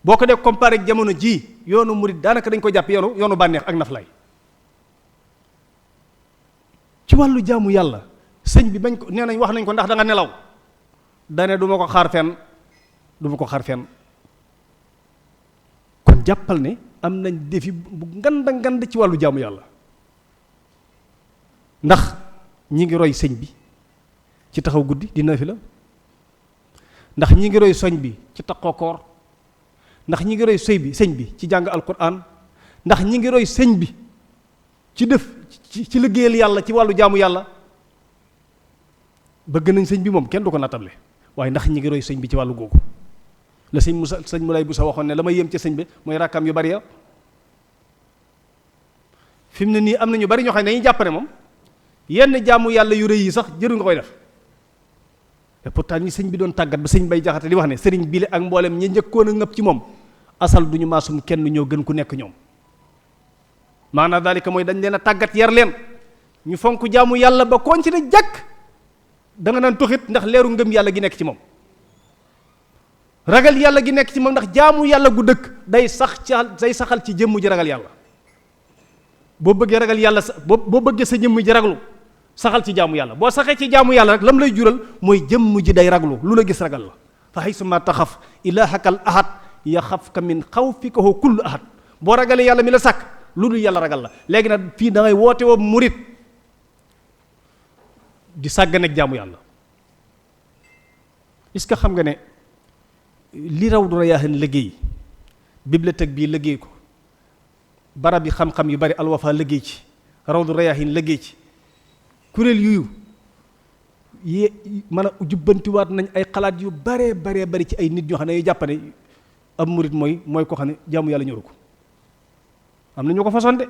boo ko def comparé ak jamono ji yoonu murid daanaka dañ ko jàpp yoonu bànneex ak naflaay ci wàllu jaamu yàlla sëñ bi bañ ko nee nañ wax nañ ko ndax da nga nelaw dane du ma ko xaar fenn kon jàppal ne am nañ défi bu ngand ci wàllu jaamu yàlla ndax ñi ngi roy sëñ bi ci taxaw guddi di nafila ndax ñi ngi roy soñ bi ci taxaw koor ndax ñi ngi roy sëñ bi ci jàng alquran ndax ñi ngi roy sëñ bi ci def ci liggéeyal yàlla ci wàllu jaamu yàlla bëgg nañ sëñ bi moom kenn du ko nattable waaye ndax ñi ngi roy sëñ bi ci wàllu googu la sëñ Moulay Boussa waxoon ne la may yëm ci sëñ bi mooy rakkam yu bari ya fi mu ne nii am na ñu bari ñoo xam ne dañuy jàpp ne moom yenn jaamu yàlla yu rëy yi sax jëru nga koy def et pourtant ñi sëñ bi doon tàggat ba sëñ bay jaxate di wax ne sëriñ bile ak mboolem ñi njëkkoon a ngëpp ci moom asal du ñu maasum kenn ñoo gën ku nekk ñoom maanaam daalika mooy dañ leen a tàggat yar leen ñu fonk jaamu yàlla ba koon ci ne jàkk da nga naan toxit ndax leeru ngëm yàlla gi nekk ci moom ragal yàlla gi nekk ci moom ndax jaamu yàlla gu dëkk day saxal ci jëmm ji ragal yàlla boo bëggee ragal yàlla boo bëggee sa jëmm ji raglu saxal ci jaamu yàlla boo saxee ci jaamu yàlla rek lam lay jural mooy jëmm ji day raglu lu la gis ragal la fa haysuma taxaf ilaahakal ahad yaxafka min xawfika kullu ahad boo ragalee yàlla mi la sàkk lu dul yàlla ragal la léegi nag fii da ngay woote woo murit di sàgganeeg jaamu yàlla est-ce que xam nga ne li Rawdu Rayaahiin liggéey bibliothèque bii liggéey ko barab yi xam-xam yu bari Al-Wafa liggéey ci Rawdu Rayaahiin liggéey ci kuréel yuyu mën a jubbantiwaat nañ ay xalaat yu baree bari ci ay nit ñoo xam ne yu jàpp ne ab murit mooy ko xam ne jaamu yàlla ñoru ko am na ñu ko façon de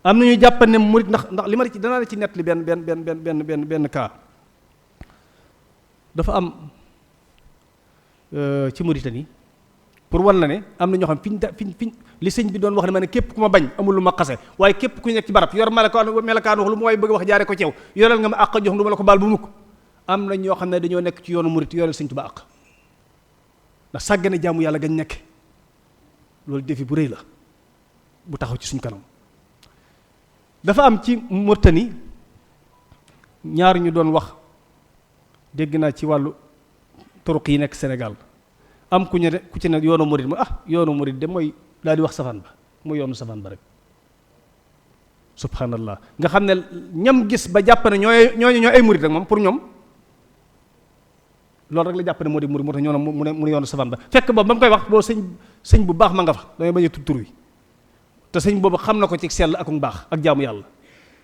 am na ñu jàpp ne murit ndax li ma ci danaa la ci nett li benn cas dafa am ci Mauritanie pour wan la ne am na ñoo xam fiñ li sëñ bi doon wax ne ma ne képp ku ma bañ amul lu ma xase waaye képp ku nekk ci barab yor melakaan wax lu mu waaye bëgg wax jaare ko ceew yoreel nga ma àq jox du ma la ko baal bu mukk am na ñoo xam ne dañoo nekk ci yoonu murit yoreel sëñ Tuubaa àq ndax sàggane jaamu yàlla gañ nekk loolu défi bu rëy la bu taxaw ci suñ kanam dafa am ci Mauritanie ñaar ñu doon wax dégg naa ci wàllu turuq yi nekk Sénégal am ku ci ne yoonu murid ma yoonu murid de mooy daal di wax safaan ba mooy yoonu safaan ba rek subhanallah nga xam ne ñam gis ba jàpp ne ñooy ay murid rek moom pour ñoom loolu rek la jàpp ne moo di murid moo tax ñoo mu ne yoonu safaan ba fekk boobu ba mu koy wax boo sëñ bu baax ma nga fa damay bañ a tudd tur wi te sëñ boobu xam na ko ci sell ak baax ak jaamu yàlla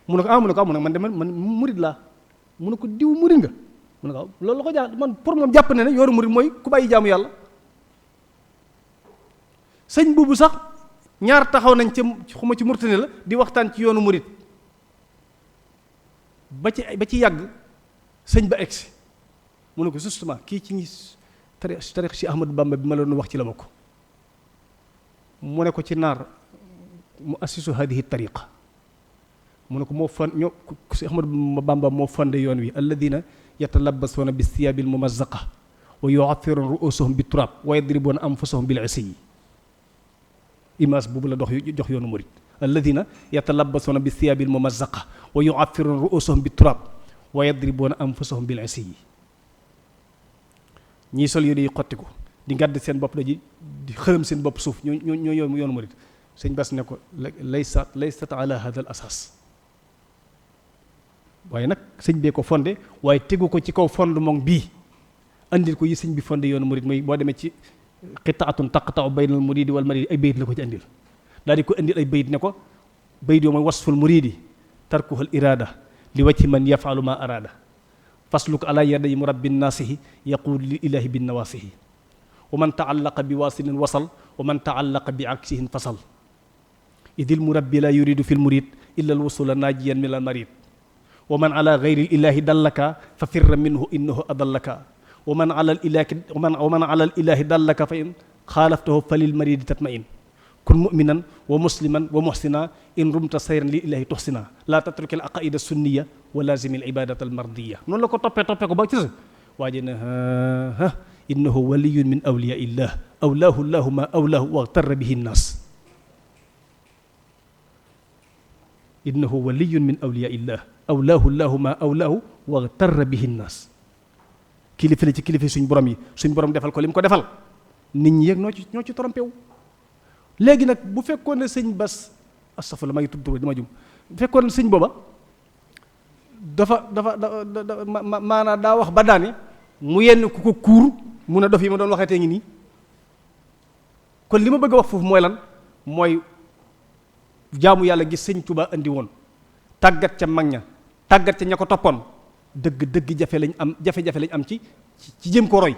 mu ne ko man de man murid laa mu ne ko diw murid nga mu ne ko loolu la ko jaa man pour moom jàpp ne yoonu murid mooy ku bàyyi jaamu yàlla sëñ boobu sax ñaar taxaw nañ ca xuma ci Murtani la di waxtaan ci yoonu murit ba ci yàgg sëñ ba egsi mu ne ko justement kii ci ñi tarix si Ahmadu Bamba bi ma la doon wax ci la bokk. mu ne ko ci naar mu assisu hadihi tariqa mu ne ko moo fan ñoo si Ahmadu Bamba moo fande yoon wi alladina yatalabasuuna bi thiyaabil mumazzaqa wa yu'affiruna ru'usahum bi turab wa yadribuna anfusahum bil isiyi image boobu la jox yoonu murit alladina yatalabasuuna bi thiyaabil mumazzaqa wa yu'affiruna ru'usahum bi turab wa yadribuna anfusahum bil isiyi ñii sol yu di xottiku di ngàdd seen bopp daji di xërëm seen bopp suuf ñoo yoonu murit sëñ Bass ne ko laysat ala hada al asas waaye nag sëñ bee ko fondé waaye tegu ko ci kaw fondement bii andil ko yi sëñ bi fondé yoonu murit mooy boo demee ci qitaatun taqta'u baynal muridi wal maridi ay bayit la ko ci andil daal di ko andil ay bayit ne ko bayit yoo mooy wasful muridi tarkuhu al irada li wajhi man yafalu ma arada fasluk ala yaday murabbi naasihi yaqul li ilahi bin nawaasihi wa man taallaqa bi waasilin wasal wa man taallaqa bi aksihin fasal idil murabbi la yuridu fi lmurid illa alwusula naajiyan min almarid wa man ala gayri ilahi dallaka fa firra minhu innahu adallaka wa man ala ilahi dallaka fa in xaalaftahu fa lil maridi tatmain kun muminan wa musliman wa muhsina in rumta sayran li ilahi tuhsina la tatruki al aqaida sunniya wa lazimi al ibadata al mardiya noonu la ko toppee ko ba ci sa waaje na innahu waliyun min awliya illah awlaahu llahu ma awlaahu waxtarra bihi nnaas innahu waliyun min awliya illah awlaahu llahu ma awlaahu waxtarra bihi nnaas kilifa la ci kilifa suñ borom yi suñ borom defal ko li mu ko defal nit ñi yëg ñoo ci trompé wu léegi nag bu fekkoon ne sëñ Bass astafurlah maa ngi tudd tur dama jum bu fekkoon ne sëñ booba dafa maanaam daa wax ba daane mu yenn ku ko kuur mun a dof yi ma doon waxeetee ngi nii kon li ma bëgg a wax foofu mooy lan mooy jaamu yàlla gi sëñ Tuubaa andi woon tàggat ca mag ña tàggat ca ña ko toppoon dëgg jafe-jafe lañ am ci jëm ko roy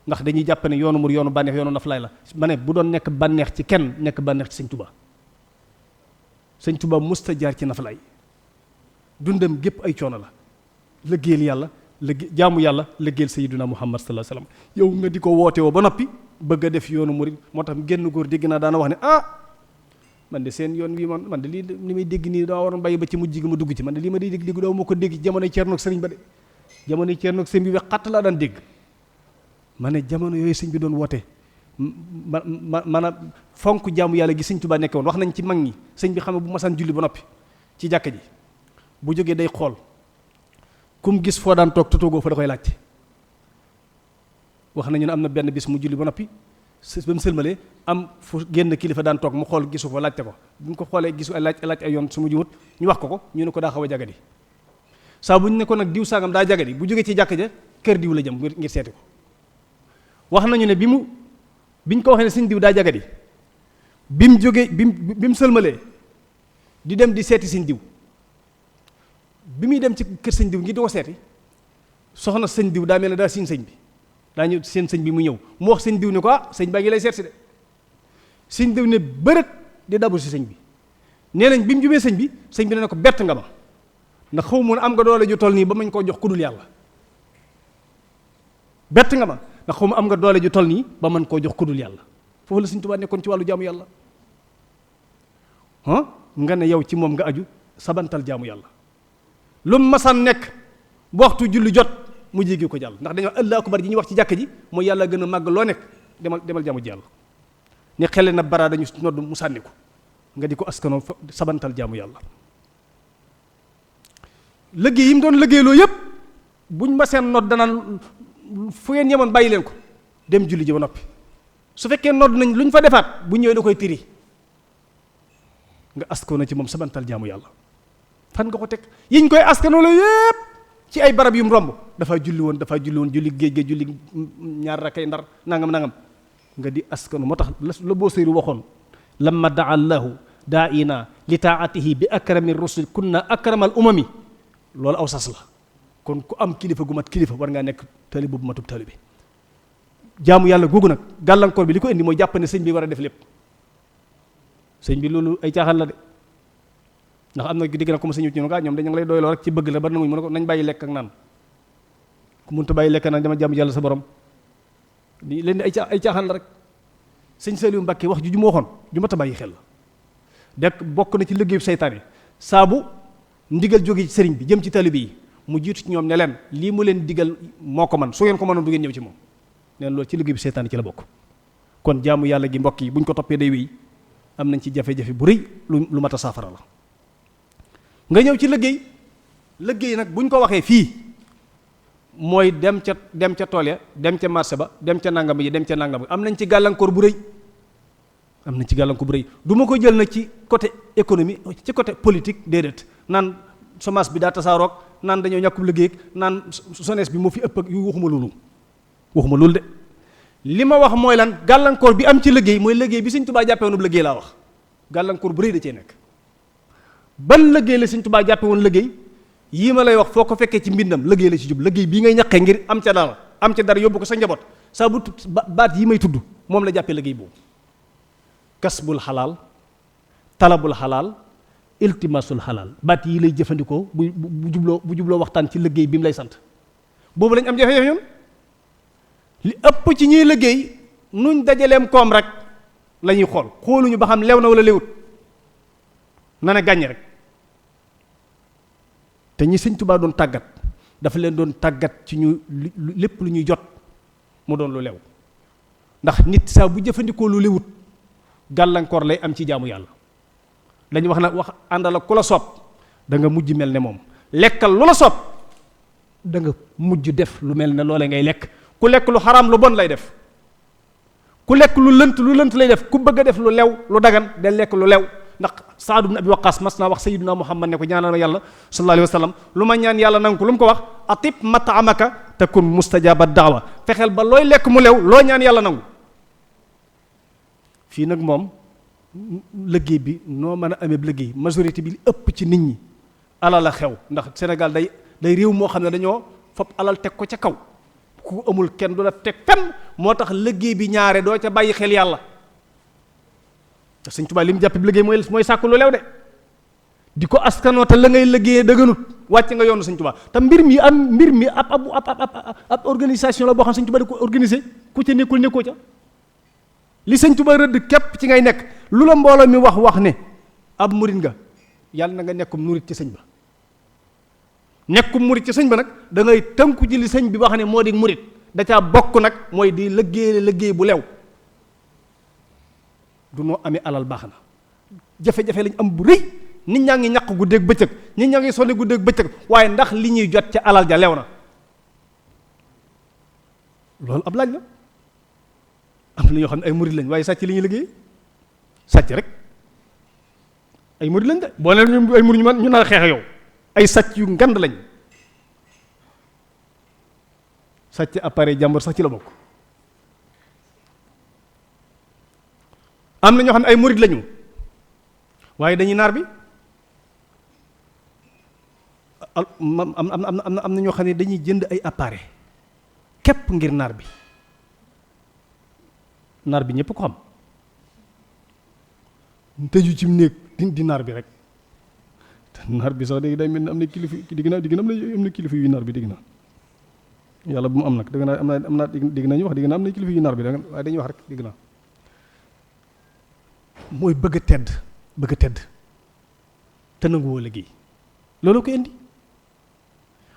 ndax dañuy jàpp ne yoonu mur yoonu bànneex yoonu naflaay la ma ne bu doon nekk bànneex ci kenn nekk bànneex ci sëñ Tuubaa musta jaar ci naflaay dundam gépp ay coono la liggéeyal yàlla jaamu yàlla liggéeyal sayyiduna Muhammad sallallahu alayhi wasallam yow nga di ko woote woo ba noppi bëgg a def yoonu murid moo tax génn góor dégg naa daana wax ne man de seen yoon wi man de lii li may dégg nii daa waroon bàyyi ba ci mujj gi ma dugg ci man de lii ma di dégg daaw moo ko dégg jamonoy Ceernoog sëriñ ba de jamonoy Ceernoog sëriñ bi wex xatt laa daan dégg ma ne jamono yooyu sëñ bi doon woote maanaam fonk jaamu yàlla gi sëñ Tuubaa nekk woon wax nañ ci mag ñi sëñ bi xam ne bu masaan julli ba noppi ci jàkka ji bu jógee day xool kum gis foo daan toog toogoo fa da koy laajte wax nañu ne am na benn bis mu julli ba noppi ba mu sëlmalee am fu génn kilifa daan toog mu xool gisu fa laajte ko bu ñu ko xoolee gisu ay laaj ay yoon su mu jumut ñu wax ko ñu ne ko daa xaw a jagadi saa bu ñu ne ko nag diw sangam daa jagadi bu jógee ci jàkka ja kër diw la jëm ngir seeti ko wax nañu ne biñ ko waxee ne sëñ diw daa jagadi bi mu jógee bi mu sëlmalee di dem di seeti sëñ diw bi muy dem ci kër sëñ diw ngir di ko seeti soxna sëñ diw daa mel ne daa siin sëñ bi daa ñëw seen sëñ bi mu ñëw mu wax sëñ diw ne ko sëñ baa ngi lay seet si de sëñ diw ne bërët di dabu si sëñ bi nee nañ bi mu jubee sëñ bi ne ko bett nga ma ndax xaw ma am nga doole ju toll nii ba mañ koo jox kudul yàlla bett nga ma ndax xaw ma am nga doole ju toll nii ba mën koo jox kudul yàlla foofu la sëñ Tuubaa nekkoon ci wàllu jaamu yàlla nga ne yow ci moom nga aju sabantal jaamu yàlla lu mu masaan nekk bu waxtu julli jot mu jéggi ko jàll ndax dañoo Allahu akbar ji ñuy wax ci jàkka ji mooy yàlla gën a màgg loo nekk demal jaamu ji yàlla ne xele na bara dañu nodd mu sànni ko nga di ko askanoo sabantal jaamu yàlla liggéey yi mu doon liggéeyloo yépp buñ ma seen nodd danaan fu ngeen yemoon bàyyi leen ko dem julli ji ba noppi su fekkee nodd nañ lu ñu fa defaat bu ñëwee da koy tiri nga askanoo ci moom sabantal jaamu yàlla fan nga ko teg yiñ koy askanoo la yépp ci ay barab yu mu romb dafa julli woon julli géej julli ñaar rakay ndar nangam nga di askanu moo tax la boo sëyru waxoon lamma daa allahu daa ina li taatihi bi akrami rusul kunna akramal umami loolu aw sas la kon ku am kilifa gu mat kilifa war ngaa nekk taalibe bu matub taalibe jaamu yàlla googu nag gàllankoor bi li ko indi mooy jàpp ne sëñ bi war a def lépp sëñ bi loolu ay caaxaan la de ndax am na digg na ko ma sëñ ci ñoom dañu lay doyloo rek ci bëgg la ba nanguñ mën ko nañ bàyyi lekk ak naan ku mënta bàyyi lekk naan dama jaamu yàlla sa borom di leen ay caaxaan la rek. sëñ Saliou Mbacke wax ju ma waxoon ju mat a bàyyi xel la dekk bokk na ci liggéeyu seytaane saabu ndigal jóge ci sëriñ bi jëm ci taalibe yi mu jiitu ci ñoom ne leen lii mu leen digal moo ko man su ngeen ko mënoon du ngeen ñëw ci moom neen loolu ci liggéeyu seytaane ci la bokk kon jaamu yàlla gi mbokk yi buñ ko toppee day wéy am nañ ci jafe-jafe bu rëy lu mat a saafara la nga ñëw ci liggéey nag buñ ko waxee fii mooy dem ca tool ya dem ca marché ba dem ca nangam yi dem ca nangam am nañ ci gàllankoor bu rëy du ma ko jël nag ci côté économie ci côté politique déedéet naan semence bi daa tasaaroog naan dañoo ñàkkub liggéey naan jeunesse bi moo fi ëpp ak yu waxuma loolu de li ma wax mooy lan gàllankoor bi am ci liggéey mooy liggéey bi Sëñ Tuubaa jàppe woon liggéey laa wax gàllankoor bu rëy da cee nekk ban liggéey la Sëñ Tuubaa jàppe woon liggéey yii ma lay wax foo ko fekkee ci mbindam liggéey la ci jub liggéey bii ngay ñaqee ngir am ca dara yóbbu ko sa njaboot saa bu baat yi may tudd moom la jàppee liggéey boobu kasbul xalaal talabul xalaal iltimasul xalaal baat yi lay jëfandikoo bu jubloo waxtaan ci liggéey bi mu lay sant boobu lañ am jafe-jafe ñoom li ëpp ci ñuy liggéey nuñ dajaleem koom rek la ñuy xooluñu ba xam lew na wala lewut na ne gàññ rek te ñi Sëñ Tuubaa doon tàggat dafa leen doon tàggat ci ñu lépp lu ñuy jot mu doon lu lew ndax nit saa bu jëfandikoo lu lewut gàllankoor lay am ci jaamu yàlla dañu wax nag wax àndal ak ku la soob da nga mujj mel ne moom lekkal lu la soob da nga mujj def lu mel ne loole ngay lekk ku lekk lu xaraam lu bon lay def ku lekk lu lënt lay def ku bëgg a def lu lew lu dagan de lekk lu lew ndax Saad ibn Abi Waqqas mas naa wax sayyiduna Muhammad ne ko ñaanal ma yàlla sallallahu alayhi wa sallam lu ma ñaan yàlla nangu ko lu mu ko wax atib mat'amaka takun mustajaba da'wa fexeel ba looy lekk mu lew loo ñaan yàlla nangu fii nag moom liggéey bi noo mën a amee liggéey majorité bi li ëpp ci nit ñi alal la xew ndax Sénégal day réew moo xam ne dañoo fab alal teg ko ca kaw ku amul kenn du la teg fenn moo tax liggéey bi ñaare doo ca bàyyi xel yàlla te Sëñ Tuubaa li mu jàpp bi liggéey mooy sàkku lu lew de di ko askanoo te la ngay liggéeyee dëgganut wàcc nga yoonu Sëñ Tuubaa te mbir mi ab organisation la boo xam Sëñ Tuubaa di ko organiser ku ca nekkoo ca li Sëñ Tuubaa rëdd képp ci ngay nekk lu la mbooloo mi wax ne ab murit nga yàlla na nga nekkum murit ci sëñ ba nekkum murit ci sëñ ba nag da ngay tënku ci li sëñ bi wax ne moo di murit da caa bokk nag mooy di liggéey bu lew du noo amee alal baax na jafe-jafe lañ am bu rëy nit ñaa ngi ñaq guddeeg bëccëg nit ñaa ngi sonne guddeeg bëccëg waaye ndax li ñuy jot ca alal ja lew na loolu ab laaj la am na ñoo xam ne ay murit lañ waaye sàcc li ñuy liggéey sàcc rek ay murit lañ de boo ne ay murit ñu nar a xeex yow ay sàcc yu ngand lañ sàcc appareil jàmbur sax ci la bokk am na ñoo xam ne ay murit lañu waaye dañuy naar bi am na ñoo xam ne dañuy jënd ay appareil képp ngir naar bi ñëpp ko xam tëju ci néeg di naar bi rek te naar bi sax léegi day mel ni am na kilifa am na kilifa yu naar bi dégg na yàlla bu mu am nag dégg naa am na dégg nañu wax dégg naa am na kilifa yu naar bi waaye dañuy wax rek dégg naa mooy bëgg a tedd te nanguwoo liggéey loolu ko indi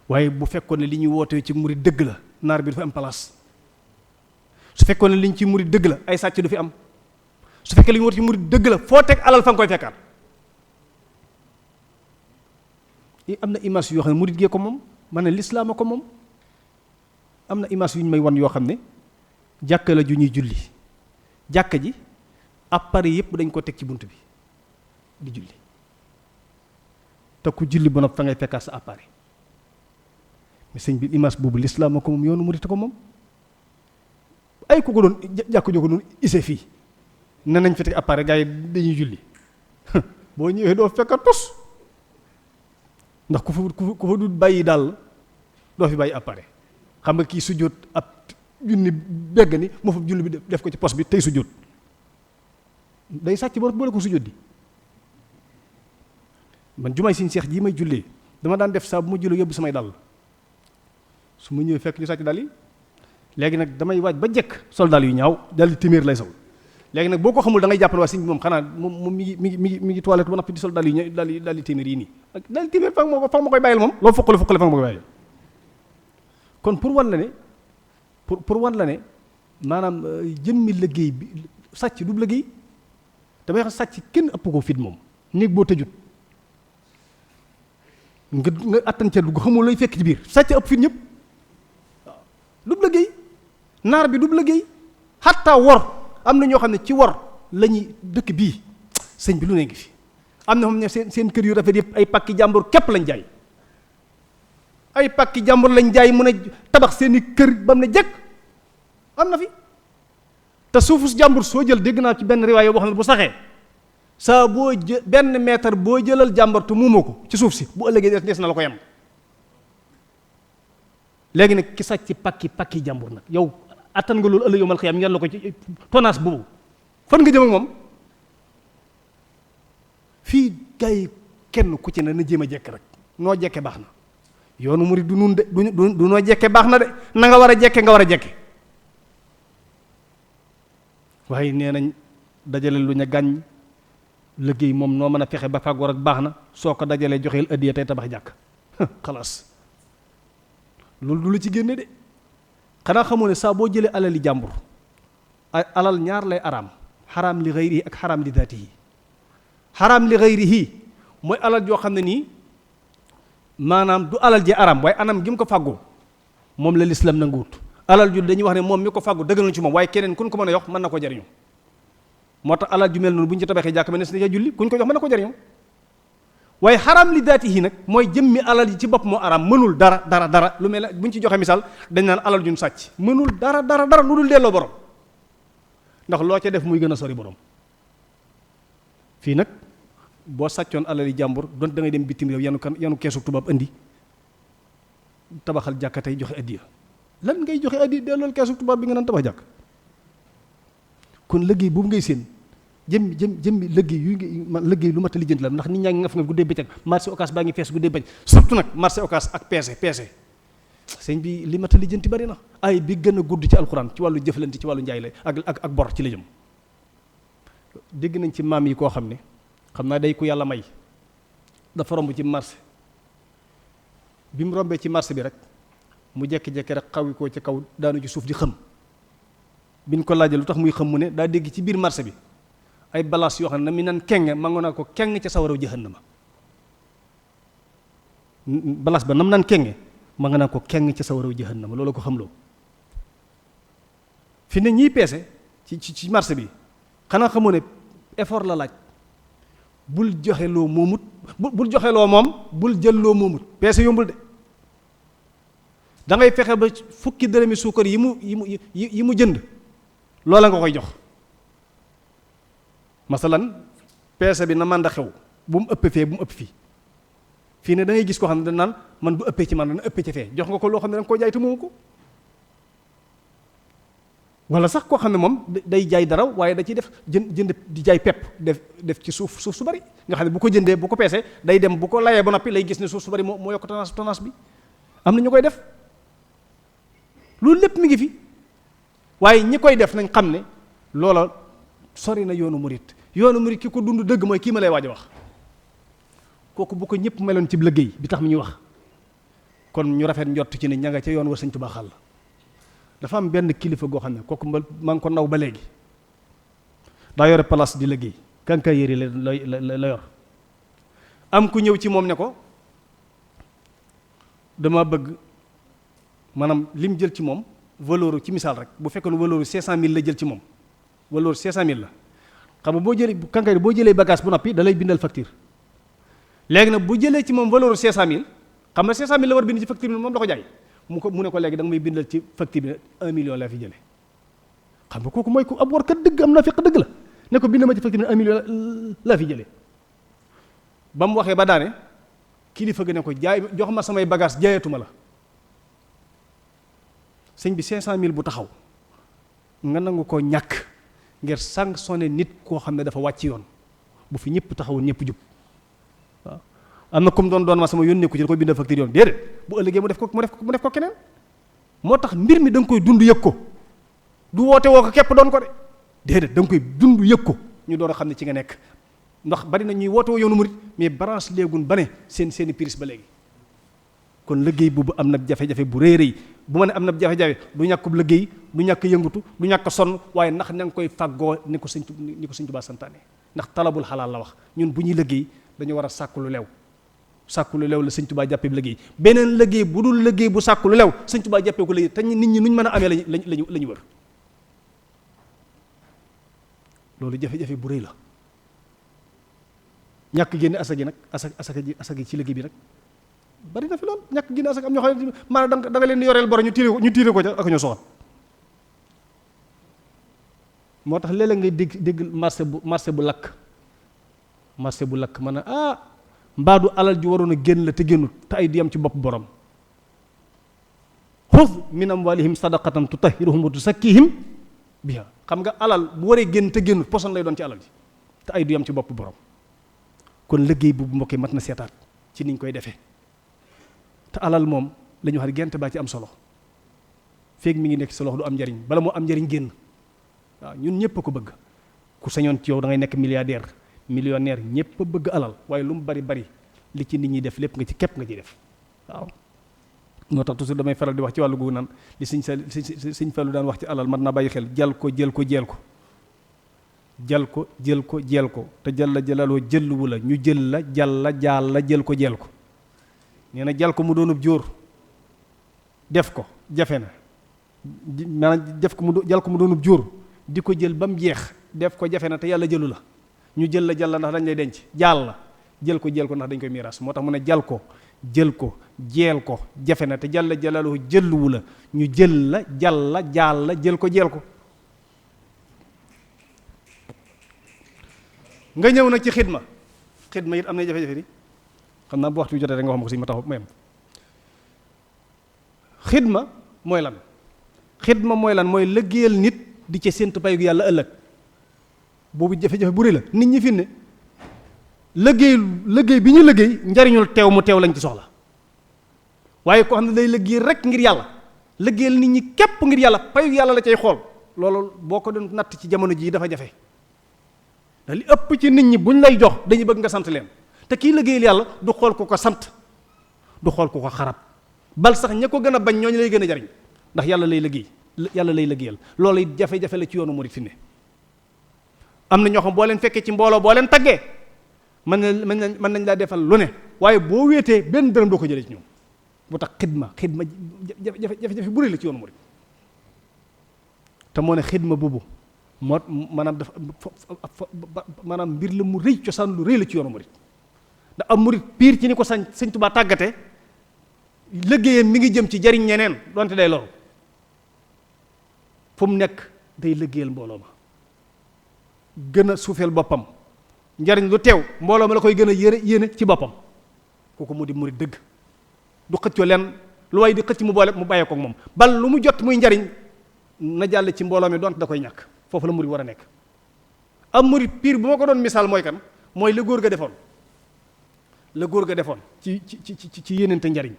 waaye bu fekkoon ne li ñuy wootee ci murid dëgg la naar bi du fi am place su fekkoon ne li ñu ci murid dëgg la ay sàcc du fi am su fekkee li ñu wootee ci murid dëgg la foo teg alal fa nga koy fekkaat am na image yoo xam ne murid gee ko moom ma ne lislaam a ko moom am na image yu ñu may wan yoo xam ne jàkka la ju ñuy julli jàkka ji appareil yëpp dañ ko teg ci bunt bi di julli te ku julli ba noppi fa ngay fekkaat sa appareil mais sëñ bi image boobu lislaam a ko moom yoonu murid ko moom ay ku ko doon jàkk joo ko doon ise fii ne nañ fi teg appareil gars yi dañuy julli boo ñëwee doo fekkaat tos ndax ku fa du bàyyi daal doo fi bàyyi appareil xam nga kii sujjóot ab junni begg ni mu fa julli bi def ko ci pos bi tey sujjóot day sàcc ba boole ko sujjóot di man jumaay Sëñ Seex ji may jullee dama daan def saa bu ma jullee yóbbu samay dàll su ma ñëwee fekk ñu sàcc dàll yi léegi nag damay waaj ba jekk sol dàll yu ñaaw dàll yi téeméer lay sol léegi nag boo ko xamul da ngay jàpp ne waa sëñ bi moom xanaa moom mi ngi toilette ba noppi di sol dàll yi dàll yi téeméer yi nii ak dàll yi téeméer fa ma koy bàyyil moom loolu foqale fa ma koy bàyyil kon pour wan la ne pour wan la ne maanaam jëmmi liggéey bi sàcc du liggéey damay wax sàcc kenn ëpp ko fit moom néeg boo tëjut nga attan ca dugg xamul lay fekk ci biir sàcc ëpp fit ñëpp du liggéey naar bi du liggéey xattaa wor am na ñoo xam ne ci wor la ñuy dëkk bii sëñ bi lu ne ngi fi am na xam ne seen kër yu rafet yëpp ay pàkki jàmbur képp lañ jaay ay pàkki jàmbur lañ jaay mun a tabax seeni kër ba mu ne jëkk am na fi te suufu jàmbur soo jël dégg naa ci benn riwaay yoo wax ne bu saxee saa boo benn mètre boo jëlal jàmbur te muumoo ko ci suuf si bu ëllëgee des na la ko yem léegi nag ki sàcc ci pàkki jàmbur nag yow attan nga loolu ëllëg yow mal xiyam ngeen la ko ci tonnage boobu fan nga jëm ak moom fii gars yi kenn ku ci ne na jéem a jekk rek noo jekke baax na yoonu murid du nun de du noo jekke baax na de na nga war a jekke nga war a jekke waaye nee nañ dajale lu ñu gàññ liggéey moom noo mën a fexe ba fàggoor ak baax na soo ko dajalee joxeel addiya tey tabax jàkk xalaas loolu du la ci génne de xanaa xamoo ne saa boo jëlee alali jàmbur alal ñaar lay araam xaraam li xayrihi ak xaraam li daatihi xaraam li xayrihi mooy alal joo xam ne nii maanaam du alal ji araam waaye anam gi mu ko fàggoo moom la lislaam nanguwut alal ju dañuy wax ne moom mi ko fàggu dëgg na ci moom waaye keneen kun ko mën a yox mën na ko jariñu moo tax alal ju mel noonu bu ñu ci tabaxee jàkk mel ne si julli kuñ ko jox mën na ko jariñu waaye xaraam li daatihi nag mooy jëmmi alal yi ci bopp moo araam mënul dara lu mel ne bu ñu ci joxe misaal dañ naan alal juñ sàcc mënul dara lu dul delloo borom ndax loo ca def muy gën a sori borom fii nag boo sàccoon alal yi jàmbur doon da ngay dem bitim réew yanu keesu tubaab indi tabaxal jàkka tey joxe addiya lan ngay joxe addiya delloo keesu tubaab bi nga naan tabax jàkk kon liggéey boobu ngay seen jëmmi liggéey lu mat a lijjanti la ndax nit ñaa ngi ngaf nga guddee bëccëg marché Ocass baa ngi fees guddee bëccëg surtout nag marché Ocass ak PC sëñ bi li mat a lijjanti bari na ay bi gën a gudd ci alxuraan ci wàllu jëflante ci wàllu njaay la ak bor ci la jëm dégg nañ ci maam yi koo xam ne xam naa day ku yàlla may dafa romb ci marché bi mu rombee ci marché bi rek mu jekki-jekki rek xawi ko ci kaw daanu ci suuf di xëm biñ ko laajee lu tax muy xam mu ne daa dégg ci biir marché bi ay balaas yoo xam ne mi nan keng ma nga naa ko keng ca sawaraw jahannama balaas ba nam naan kenge ma nga naa ko keng ca sawaraw jahannama loolu ko xamloo fi ne ñiy peese ci marché bi xanaa xamoo ne effort la laaj bul joxe loo moomut bul joxe loo moom bul jël loo moomut peese yombul de da ngay fexe ba fukki dërëmi suukar yi mu jënd loola nga koy jox masalan peese bi na man da xew bu mu ëpp fee bu mu ëpp fii fii ne da ngay gis koo xam ne dañ naan man bu ëppee ci man dana ëppee ci fee jox nga ko loo xam ne da nga koo jaay te moomu ko wala sax koo xam ne moom day jaay dara waaye da ciy def jënd di jaay pepp def ci suuf su bari nga xam ne bu ko jëndee bu ko peesee day dem bu ko layee ba noppi lay gis ne suuf su bari moo yokk tonnage bi am na ñu koy def loolu lépp mi ngi fi waaye ñi koy def nañ xam ne loola sori na yoonu murit ki ko dund dëgg mooy kii ma lay waaj a wax kooku bu ko ñëpp meloon ci liggéey bi tax mi ñuy wax kon ñu rafet njott ci ne ña nga ca yoon war Sëñ Tuubaa xàll dafa am benn kilifa goo xam ne kooku maa ngi ko naw ba léegi daa yore place di liggéey kanka yëri la yor am ku ñëw ci moom ne ko dama bëgg maanaam lim jël ci moom valeur ci misaal rek bu fekkoon valeur 500000 la jël ci moom valeur 500000 la xam nga boo jëlee bagage bu noppi da lay bindal facture léegi nag bu jëlee ci moom valeur 500000 xam nga 500000 la war bind ci facture bi moom da ko jaay mu ne ko léegi da nga may bindal ci facture bi 1 million laa fi jëlee xam nga kooku mooy ku ab warkat dëgg am na fiq dëgg la ne ko bind ma ci facture bi 1 million laa fi jëlee ba mu waxee ba daane kilifa gi ne ko jaay jox ma samay bagage jaayatuma la sëñ bi 500000 bu taxaw nga nangu koo ñàkk ngir sanctionné nit koo xam ne dafa wàcc yoon bu fi ñëpp taxawoon ñëpp jub waaw. am na comme doon ma sama yónnee ko ci da koy bind facture yoon déedéet bu ëllëgee mu def ko keneen. moo tax mbir mi da nga koy dund yëg ko du woote woo ko képp doon ko de déedéet da nga koy dund yëg ko ñu door a xam ne ci nga nekk ndax bari na ñuy woote woo yoonu murit mais branche léegun ba ne seeni prise ba léegi. kon liggéey boobu am na jafe-jafe bu rëy rëy bu ma ne am na jafe-jafe du ñàkkub liggéey du ñàkk yëngutu du ñàkk sonn waaye ndax na nga koy fàggoo ni ko sëñ Tuubaa santaane ndax talabul xalaal la wax ñun bu ñuy liggéey dañu war a sàkku lu lew la sëñ Tuubaa jàppee liggéey beneen liggéey bu dul liggéey bu sàkku lu lew sëñ Tuubaa jàppee ko liggéey te nit ñi nuñ mën a amee lañu wër loolu jafe-jafe bu rëy la ñàkk génne asaka nag asaka ci liggéey bi nag bari na fi lool ñàkk génne asaka am ñoo xam ne maanaam da nga leen di yoreel bor ñu tiire ko ca ak ñoo soxal moo tax léeg-léeg ngay dégg marché bu lakk man mbaadu alal ji waroon a génn la te génnut te ay di am ci bopp borom xuz min amwalihim sadaqatan tutahhiruhum wa tusakkihim biha xam nga alal bu waree génn te génnut poson lay doon ci alal ji te ay du yam ci bopp borom kon liggéey bu mbokk yi mat na seetaat ci niñ koy defee te alal moom la ñu wax gente baa ci am solo feeg mi ngi nekk sa loxo du am njariñ bala moo am njariñ génn waaw ñun ñëpp a ko bëgg ku sañoon ci yow da ngay nekk milliardaire millionnaire ñëpp a bëgg alal waaye lu mu bari li ci nit ñi def lépp nga ci képp nga ci def waaw. moo tax toujours damay faral di wax ci wàllu googu naan li sëñ Fallu daan wax ci alal man naa bàyyi xel jal ko jël ko te jalla jalaaloo jëlluwu la ñu jël la jaal la jël ko nee na jal ko mu doonub jóor def ko jafe na maanaam jal ko mu doonub jóor di ko jël ba mu jeex def ko jafe na te yàlla jëlu la ñu jël la ndax dañ lay denc jaal la jël ko ndax dañ koy miiras moo tax mu ne jal ko jël ko jeel ko jafe na te jalla jalaaluhu jëlluwu la ñu jël la jaal la jël ko nga ñëw nag ci xidma it am na jafe-jafe di xam naa bu waxtu bi jotee rek nga wax ma ko si ma taxaw mayam xidma mooy lan mooy liggéeyal nit di ci séntu payu yàlla ëllëg boobu jafe-jafe bu rëy la nit ñi fi ne liggéey bi ñu liggéey njariñul teew mu teew lañ ci soxla waaye koo xam ne day liggéey rek ngir yàlla liggéeyal nit ñi képp ngir yàlla payu yàlla la cay xool loolu boo ko doon natt ci jamono jii dafa jafe ndax li ëpp ci nit ñi buñ lay jox dañuy bëgg nga sant leen te kii liggéeyal yàlla du xool ku ko sant du xool ku ko xarab bal sax ña ko gën a bañ ñooñu lay gën a jariñ ndax yàlla lay liggéeyal loolu it jafe-jafe la ci yoonu murid fi ne am na ñoo xam boo leen fekkee ci mbooloo boo leen taggee mën nañ laa defal lu ne waaye boo wéetee benn dërëm doo ko jëlee ci ñoom bu tax xidma jafe-jafe bu rëy la ci yoonu murid te moo ne xidma boobu maanaam dafa maanaam mbir la mu rëy cosaan lu rëy la ci yoonu murid ndax am murid piir ci ni ko sëñ Tuubaa tàggate liggéeyam mi ngi jëm ci jariñ ñeneen donte day loru fu mu nekk day liggéeyal mbooloo ma gën a suufeel boppam njariñ lu teew mbooloo ma la koy gën a yéene ci boppam kooku mu di murid dëgg du xëccoo leen lu way di xëcc mu boole mu bàyyee ko moom bal lu mu jot muy njariñ na jàll ci mbooloo mi donte da koy ñàkk foofu la murid war a nekk am murid piir bu ma ko doon misaal mooy kan mooy la góor ga defoon ci yéenente njariñ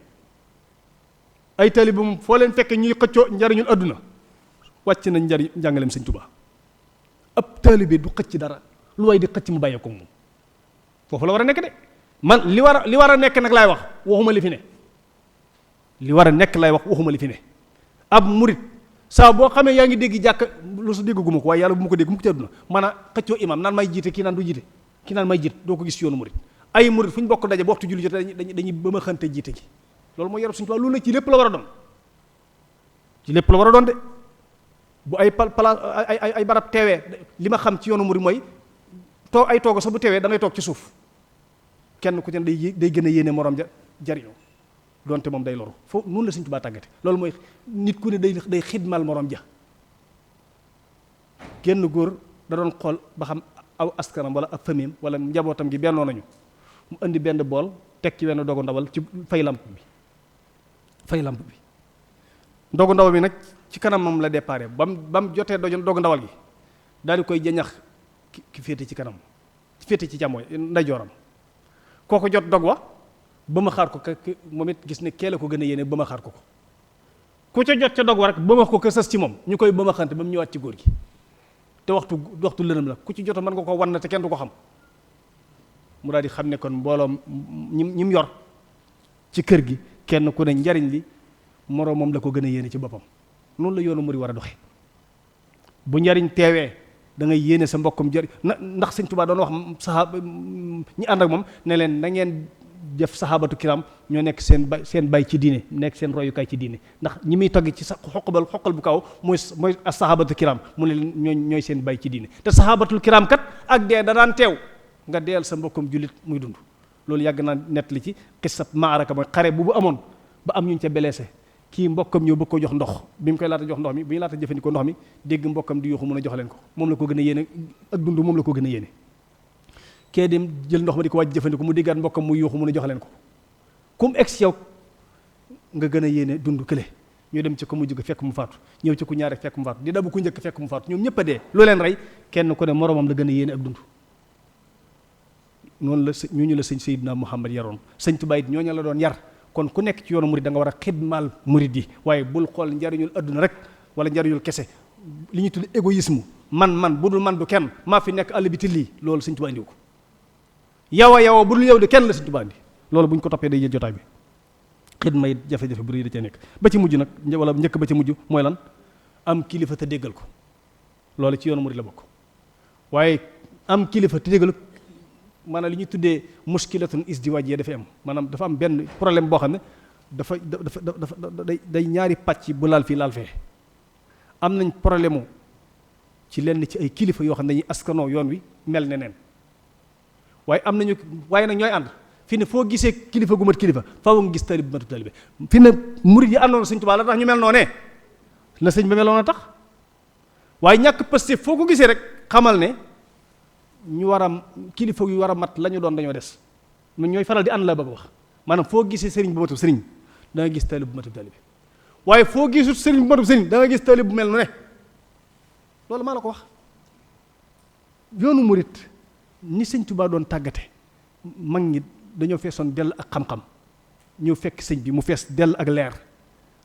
ay talibum foo leen fekk ñuy xëccoo njariñul adduna wàcc nañ njàngaleem sëñ Tuubaa ab taalibe du xëcc dara lu way di xëcc mu bàyyee ko moom foofu la war a nekk de man li war a nekk nag laay wax waxuma li fi ne li war a nekk laay wax waxuma li fi ne ab murit saa boo xamee yaa ngi dégg jàkk lu su dégguma ko waaye yàlla bu ma ko dégg mu ko ci àdduna man a xëccoo imam naan may jiite kii naan du jiite kii naan may jiite doo ko gis ci yoonu murit ay murit fu ñu bokk daje ba waxtu julli jotee dañuy ba ma xante jiite gi loolu mooy yarab suñu tubaab loolu nag ci lépp la war a doon de bu ay ay barab teewee li ma xam ci yoonu murit mooy ay toogo sax bu teewee da ngay toog ci suuf kenn ku ci ne day gën a yéene morom jariñoo donte moom day loru foofu noonu la Sëñ Tuubaa tàggate loolu mooy nit ku ne day xidmal morom ja genn góor da doon xool ba xam aw askanam wala ak famille wala njabootam gi bennoo nañu mu indi benn bool teg ci wenn dogu ndawal ci fay lamp bi ndogu ndawal bi nag ci kanam moom la déparé ba mu jotee dogu ndawal gi daal di koy jañax ki féete ci kanam féete ci càmmooñ ndeyjooram kooku jot dog wa ba ma xaar ko moom it gis ne kee la ko gën a yéene ba ma xaar ko ku ca jot ca dog wa rek ba ma ko sës ci moom ñu koy ba ma xante ba mu ñëwaat ci góor gi te waxtu lënam la ku ci jota mën nga ko wan na te kenn du ko xam mu daal di xam ne kon mbooloom ñi mu yor ci kër gi kenn ku ne njariñ li moroomam la ko gën a yéene ci boppam noonu la yoonu muri war a doxe bu njariñ teewee da ngay yéene sa mbokkum njariñ ndax Sëñ Tuubaa doon wax saxaaba ñi ànd ak moom ne leen na ngeen def saxaabatu kiram ñoo nekk seen bay ci diine nekk seen royukaay ci diine ndax ñi muy togg ci sa xoqal bu kaw mooy as saxaabatu kiram mu ne leen ñooy seen bay ci diine te saxaabatul kiram kat ak dee da daan teew nga deel sa mbokkum jullit muy dund loolu yàgg naa nettali ci xisab maaraka mooy xare bu amoon ba am ñu ca blessé kii mbokkam ñëw bëgg ko jox ndox bi mu koy laata jox ndox mi bi ñu laata jëfandikoo ndox mi dégg mbokkam di yuuxu mën a jox leen ko moom la ko gën a yéene ak dund moom la ko gën a yéene kee dem jël ndox ma di ko wàcc jëfandikoo mu déggaat mbokkam muy yuuxu mën a jox leen ko kum egg si yow nga gën a yéene dund kële ñu dem ci ko mujj fekk mu faatu ñëw ci ku ñaare fekk mu faatu di dabu ku njëkk fekk mu faatu ñoom ñëpp a dee lu leen rey kenn ku ne moromam la gën a yéene ak dund noonu la ñooñu la sëñ Seydina Muhammad yaroon sëñ Tuubaa it ñooñu la doon yar kon ku nekk ci yoonu murid da nga war a xidmaal murid yi waaye bul xool njariñul adduna rek wala njariñul kese li ñuy tudd égoïsme man bu dul man du kenn maa fi nekk àll bi ti lii loolu Sëñ Tuubaa indiwu ko yow bu dul yow de kenn la Sëñ Tuubaa indi loolu bu ñu ko toppee day jël jotaay bi xidma it jafe-jafe bu rëy da cee nekk ba ci mujj nag wala njëkk ba ci mujj mooy lan am kilifa te déggal ko loolu ci yoonu murid la bokk waaye am kilifa te déggal maanaam li ñuy tuddee muskilatun isdiwaaj yee dafay am maanaam dafa am benn problème boo xam ne dafa day ñaari pàcc bu laal fii laal fee am nañ problème ci lenn ci ay kilifa yoo xam ne dañuy askanoo yoon wi mel ne neen waaye nag ñooy ànd fi ne foo gisee kilifa gu mat kilifa faaw nga gis talib bu matu talibe fi ne murid yi àndoon Sëñ Tuubaa la tax ñu mel noonee la sëñ ba meloon a tax waaye ñàkk pëste foo ko gisee rek xamal ne ñu war a kilifa yu war a mat la ñu doon dañoo des ñooy faral di ànd la bëgg wax maanaam foo gisee sëriñ bu matub sëriñ da nga gis talib bu matub talib waaye foo gisut sëriñ bu matub sëriñ da nga gis talib bu mel nu ne loolu maa la ko wax yoonu murit ni Sëñ Tuubaa doon tàggate mag ñi dañoo feesoon dell ak xam-xam ñëw fekk sëñ bi mu fees dell ak leer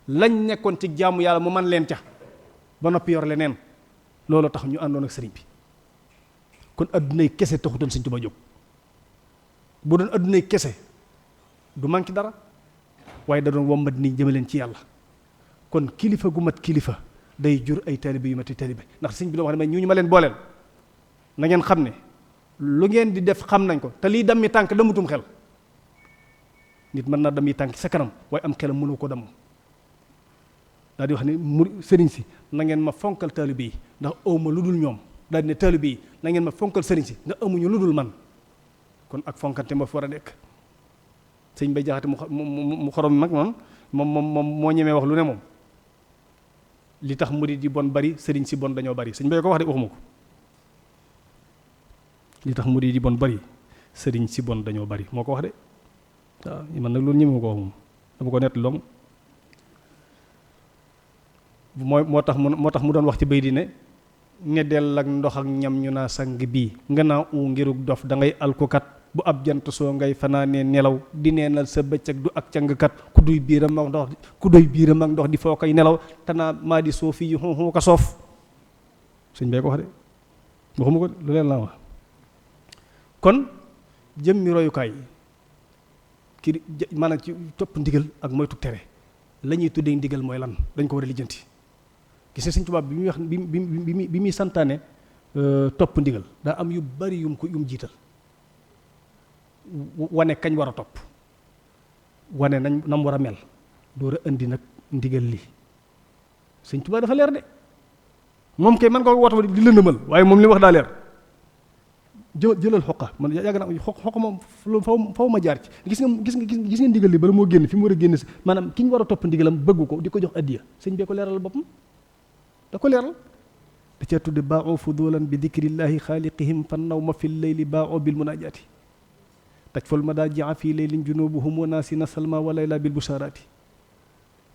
lañ nekkoon ci jaamu yàlla mu man leen ca ba noppi yor leneen loolu tax ñu àndoon ak sëriñ bi kon addunay kese taxutoon Sëñ Tuubaa jóg bu doon addunay kese du manqué dara waaye da doon wommat ni jëmaleen ci yàlla kon kilifa gu mat kilifa day jur ay taalibe yu mati taalibe ndax sëñ bi doo wax ne ñu ma leen booleel na ngeen xam ne lu ngeen di def xam nañ ko te lii dammi tànk damutum xel nit mën naa dammi tànk sa kanam waaye am xelam mënu ko damm daal di wax ne sëriñ si na ngeen ma fonkal taalibe yi ndax awma lu dul ñoom daal di ne taalibe yi na ngeen ma fonkal sëriñ si nga amuñu lu dul man kon ak fonkante ma fi war a nekk sëñ bay jaxate mu xorom mag noonu moom moo ñemee wax lu ne moom li tax murid yi bon bari sëriñ si bon dañoo bari sëñ bay ko wax de waxuma ko li tax murid yi bon bari sëriñ si bon dañoo bari moo ko wax de waaw man nag loolu ñemee ko wax moom dama ko nett long moo tax mu doon wax ci bay di ne dell ak ndox ak ñam ñu naa sang bii nga naa ngirug dof da ngay alkukat bu ab jant soo ngay fanaanee nelaw di neenal sa bëccëg du ak cangkat ku duy biiram ak ndox di foo koy nelaw tanaa maa di soo fii xu ka soof suñ bee ko wax de waxuma ko lu leen laa wax kon jëmmi royukaay ki maanaam ci topp ndigal ak moytu tere la ñuy tuddee ndigal mooy lan dañ ko war a lijjanti gis nga Sëñ Tuubaa bi muy wax bi muy santaane topp ndigal daa am yu bari yum jiital wane kañ war a topp wane nañ nam war a mel door a indi nag ndigal li Sëñ Tuubaa dafa leer de moom kay man ko woote di lëndëmal waaye moom li wax daa leer jëlal xoqa man yàgg naa xoqa moom loolu faw ma jaar ci gis nga ndigal li bala moo génn fi mu war a génn maanaam ki ñu war a topp ndigalam bëgg ko di ko jox addiya sëñ bee ko leeral boppam da ko leeral da cee tudde baa'u fudulan bi dikrillaahi xaaliqihim fan nawma fi leyli baa'u bil munaajaati taj fol madaaji'a fi leylin junubuhum wa naasina salma wa layla bil bushaaraati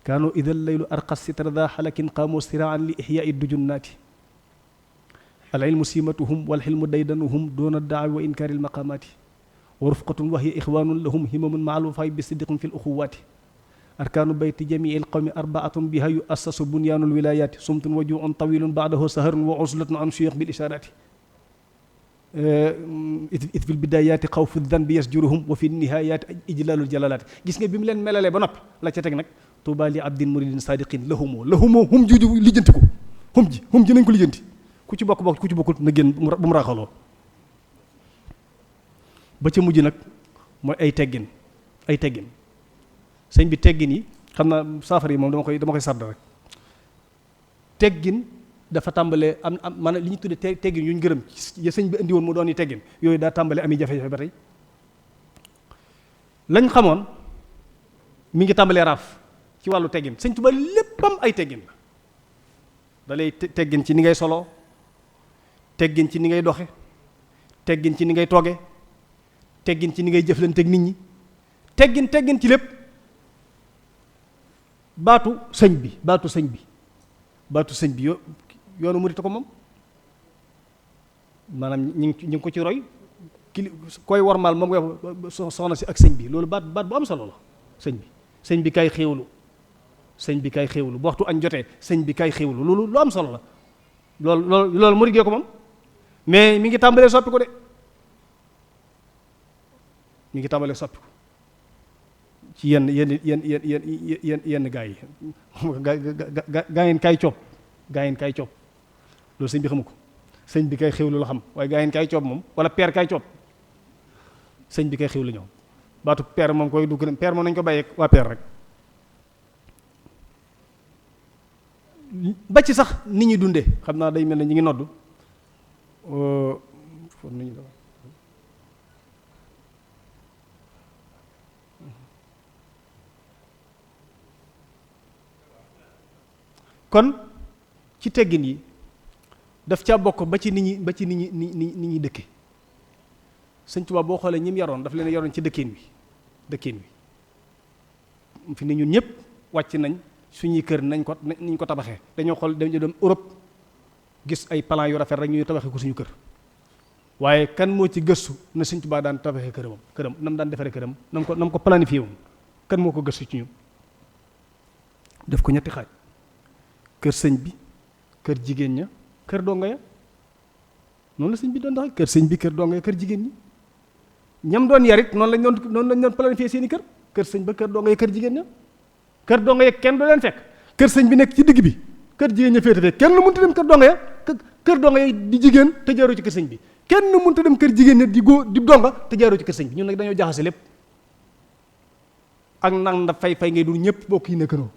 kaanu idal laylu arqa sitra daa xalakin qaamu siraan li ixyaai dujunnaati al ilmu siimatuhum wal xilmu daydanuhum doona daawi wa inkaari lmaqaamaati wa rufqatun wa hiya ixwaanun lahum himamun maa alwafaai bi siddiqin fi l uxuwaati arkaanu bayti jamii l qawmi arbaatun biha yu assasu bunyaanu lwilayaati sumtun wa juun tawilun baadahu saharun wa uslatun an suyuux bil ishaaraati it fi lbidayaati xawfu danbi yasjuruhum wa fi nihayaati ijlaalul jalalaati gis nga bi mu leen melalee ba noppi la ca teg nag tuuba li abdin muridin sadiqin lahumoo hum juuju lijjanti ko hum ji nañ ko lijjanti ku ci bokk ku ci bokkul na génn bu mu raaxaloo ba ca mujj nag mooy ay teggin sëñ bi teggin yi xam naa saafara yi moom dama koy sàdd rek teggin dafa tàmbalee am maanaam li ñu tuddee teggin yu ñu gërëm ya sëñ bi indi woon mu doon yi teggin yooyu daa tàmbalee ami jafe-jafe ba tey lañ xamoon mi ngi tàmbalee raaf ci wàllu teggin sëñ Tuubaa léppam ay teggin la da lay teggin ci ni ngay solo teggin ci ni ngay doxe teggin ci ni ngay tooge teggin ci ni ngay jëflanteeg nit ñi teggin ci lépp baatu sëñ bi yoonu murit ko moom maanaam ñu ngi ko ci roy koy wormaal moom nga soxna si ak sëñ bi loolu baat bu am solo la sëñ bi kay xéewlu bu waxtu añ jotee sëñ bi kay xéewlu loolu lu am solo la loolu murit gee ko moom mais mi ngi tàmbalee soppi ko de ci yenn gaa yi gaa yeen kaay coob loolu sëñ bi xamu ko sëñ bi kay xewlu la xam waaye gaa yeen kaay coob moom wala peer kaay coob sëñ bi kay xewlu ñoom baatu peer moom koy dugg peer moom nañ ko bàyyee waa peer rek ba ci sax nit ñi dundee xam naa day mel ne ñi ngi noddu kon ci teggin yi daf caa bokk ba ci nit ñi dëkke sëñ Tuubaa boo xoolee ñi mu yaroon daf leen yaroon ci dëkkin wi fi ne ñun ñëpp wàcc nañ suñuy kër nañ ko tabaxee dañoo xool dañu dem Europe gis ay plan yu rafet rek ñuy tabaxee ko suñu kër waaye kan moo ci gëstu na sëñ Tuubaa daan tabaxee këram nam daan defaree këram nam ko planifié woon kan moo ko gëstu ci ñun def ko ñetti xaaj kër sëñ bi kër jigéen ña kër donga ya noonu la sëñ bi doon doxee kër sëñ bi kër donga ya kër jigéen ñi ñam doon yarit noonu lañ doon planifié seeni kër sëñ ba kër donga ya kër jigéen ña kër donga ya kenn du leen fekk kër sëñ bi nekk ci digg bi kër jigéen ña féete fekk kenn mënut a dem kër donga ya kër donga ya di jigéen te jaaroo ci kër sëñ bi kenn mënut a dem kër jigéen ña di góor di donga te jaaroo ci kër sëñ bi ñun nag dañoo jaxase lépp ak nang da fay ngay dul ñëpp bokk yi nekkandoo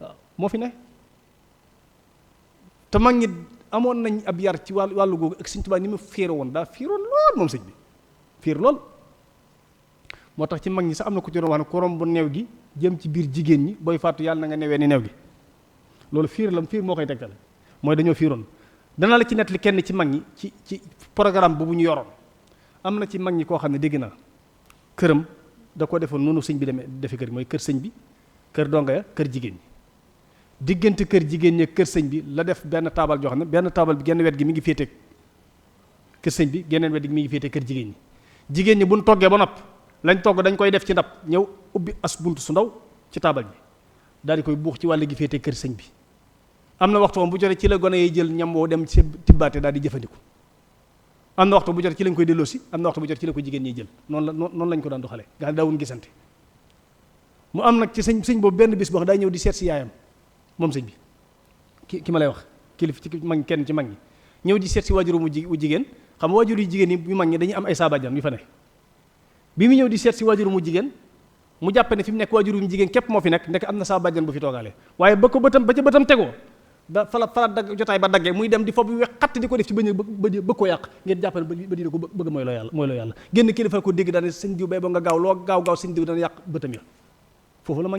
waaw moo fi ne te mag ñi amoon nañ ab yar ci wàllu googu ak sëñ Tuubaa ni mu fiire woon daa fiiroon lool moom sëñ bi fiir lool moo tax ci mag ñi sax am na ku ci doon wax ne ku romb neew gi jëm ci biir jigéen ñi booy faatu yàlla na nga newee ni neew gi loolu fiir moo koy tegtale mooy dañoo fiiroon dana la ci nettali kenn ci mag ñi ci programme boobu ñu yoroon am na ci mag ñi koo xam ne dégg naa këram da ko defoon noonu sëñ bi defe kër mooy kër sëñ bi kër donga ya kër jigéen ñi diggante kër jigéen ñi kër sëñ bi la def benn taabal joo xam ne benn taabal bi genn wet gi mi ngi féete kër sëñ bi geneen wet gi mi ngi féete kër jigéen ñi buñ toggee ba nopp lañ togg dañ koy def ci ndab ñëw ubbi as bunt su ndaw ci taabal bi daal di koy buux ci wàll gi féete kër sëñ bi am na waxtu bu jotee ci la gone yi jël ñam woo dem ci tibbaate daal di jëfandiku am na waxtu bu jotee ci lañ koy delloosi am na waxtu bu jotee ci la ko jigéen ñiy jël noonu lañ ko daan doxalee nga xam ne daawuñ gisante mu am nag ci sëñ boobu benn bis boo xam daa ñëw di seet si yaayam moom sëñ bi ki ma lay wax kilif ci mag kenn ci mag ñi ñëw di seet si waajuru mu jigéen xam nga waajur yu jigéen yi yu mag ñi dañuy am ay saabajjan yu fa ne bi mu ñëw di seet si waajuru mu jigéen mu jàppe ne fi mu nekk waajuru mu jigéen képp moo fi nekk am na saabajjan bu fi toogaale waaye ba ca bëtam tegoo fala dagg jotaay ba daggee muy dem di fob wex xatt di ko def ci bëgg koo yàq ngeen jàpp ne ba dina ko bëgg mooy loo yàlla génn kilifa ko dégg daane sëñ diw bay ba nga gaaw loo gaaw sëñ diw dana yàq bëtam ya foofu la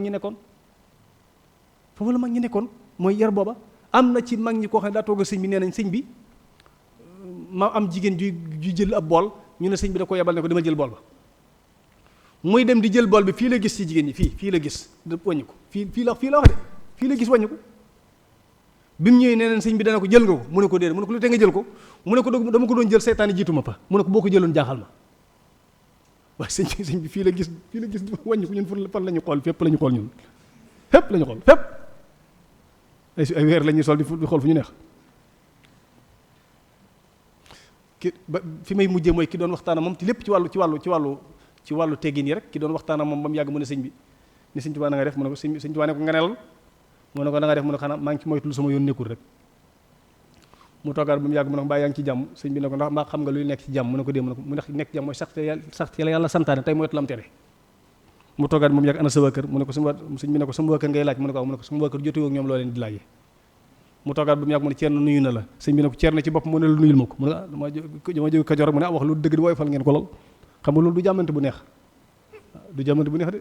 mag ñi nekkoon mooy yar booba am na ci mag ñi koo xam ne daa toog sëñ bi nee nañ sëñ bi ma am jigéen ju jël ab bool ñu ne sëñ bi da ko yebal ne ko dama jël bool ba muy dem di jël bool bi fii la gis ci jigéen ñi fii la gis wàññi ko fii la wax de fii la gis wàññi ko bi mu ñëwee nee neen sëñ bi dana ko jël nga ko mu ne ko déedéet mu ne ko lu te nga jël ko mu ne ko dama ko doon jël seytaane jiitu ma pa mu ne ko boo ko jëloon jaaxal ma waaye sëñ bi fii la gis wàññi ko ñun fan la ñu xool fépp la ñu xool ñun fépp la ñu xool fépp ay weer la ñuy sol di xool fu ñu neex ba fi may mujjee mooy ki doon waxtaan ak moom ci lépp ci wàllu teggin yi rek ki doon waxtaan ak moom ba mu yàgg mu ne sëñ bi ni sëñ Tuubaa na nga def mu ne ko sëñ Tuubaa ne ko nga nelal mu ne ko na nga def mu ne xanaa maa ngi ci moytu lu sama yoon nekkul rek mu toogaat ba mu yàgg mu ne ko mbaa yaa ngi ci jàmm sëñ bi ne ko ndax mbaa xam nga luy nekk ci jàmm mu ne ko dee mu ne ko mu nekk ci jàmm mooy sax ci la yàlla santaane tey moytu lam tere mu toogaat ba mu yàgg ana sa waa kër mu ne ko sëñ bi ne ko sama waa kër ngay laaj mu ne ko waaw mu ne ko sama waa kër jotewoo ak ñoom loo leen di laajee mu toogaat ba mu yàgg mu ne Ceerno nuyu na la sëñ bi ne ko Ceerno ci bopp mu ne la nuyul ma ko mu ne dama jóge Kajoor rek mu ne wax lu dëgg di woyofal ngeen ko lool xam nga loolu du jàmmante bu neex de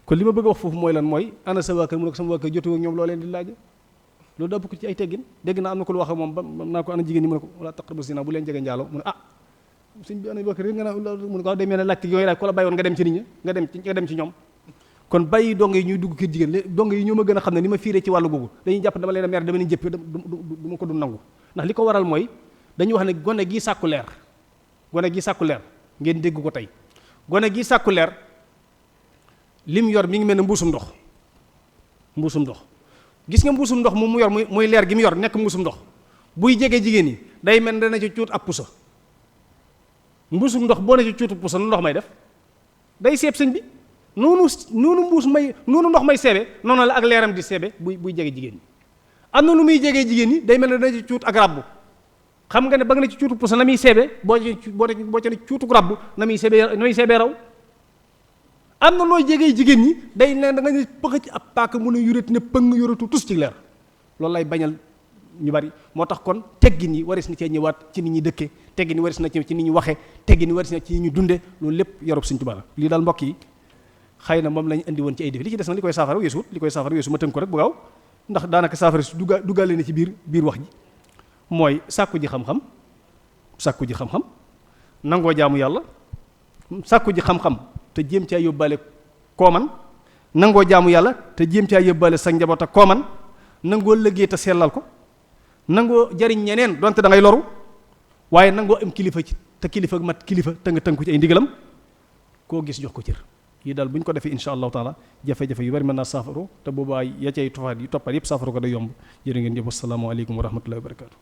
kon li ma bëgg a wax foofu mooy lan mooy ana sa waa kër mu ne ko sama waa kër jotewoo ak ñoom loo leen di laaje loolu daa bokk ci ay teggin dégg naa am na ko lu wax ak moom ba naa ko ana jigéen ñi mu ne ko wala taqrabu zina bu leen jege njaaloo mu ne sëñ bi ana waa kër nga naa mu ne ko day mel ne laajte yooyu laaj ko la bàyyi woon nga dem ci nit ñi nga dem ci ñoom kon bàyyi dong yi ñuy dugg kër jigéen dong yi ñoo ma gën a xam ne ni ma fiiree ci wàllu googu dañuy jàpp dama leen a mer dama leen jëpp du ma ko du nangu ndax li ko waral mooy dañuy wax ne gone gi sàkku leer ngeen dégg ko tey gone gi sàkku leer lim yor mi ngi mel ne mbuusum ndox gis nga mbuusum ndox moom mu yor muy leer gi mu yor nekk mbuusum ndox buy jege jigéen ñi day mel ne dana ci cuut ab pusa mbuusum ndox boo ne ci cuutu pusa nu ndox may def day seeb sëñ bi noonu ndox may seebe noonu la ak leeram di seebe buy jege jigéen ñi am na lu muy jegee jigéen ñi day mel ne dana ci cuut ak rabbu xam nga ne ba nga ne ci cuutu pusa na muy seebe boo ca ne cuutu rabbu na muy seebe raw am na looy jegee jigéen ñi day ne da nga ne pëx ci ab paaka mu ne yuréet ne pëng yoratu tus ci leer loolu lay bañal ñu bari moo tax kon teggin yi waris na cee ñëwaat ci nit ñi dëkke teggin yi waris na ci nit ñi waxe teggin yi waris na ci nit ñi dunde loolu lépp yorub Sëñ Tuubaa la lii daal mbokk yi xëy na moom lañu indi woon ci ay défi li ci des nag li koy saafara weesu ma tënk ko rek bu gaaw ndax daanaka saafara si duggaale na ci biir wax ji mooy sàkku ji xam-xam nangoo jaamu yàlla sàkku ji xam-xam te jéem caa yóbbaale kooman nangoo jaamu yàlla te jéem caa yóbbaale sa njaboot ak kooman nangoo liggéey te sellal ko nangoo jariñ ñeneen donte da ngay loru waaye nangoo am kilifa ci te kilifa mat kilifa te nga tënku ci ay ndigalam koo gis jox ko cër yii daal bu ñu ko defee insha allahu taala jafe-jafe yu bari mën naa saafaru te boobaa ya cay toppaat yëpp saafaru ko day yomb jërë ngeen jëf assalaamu aleykum wa rahmatullahi wa barakaatu.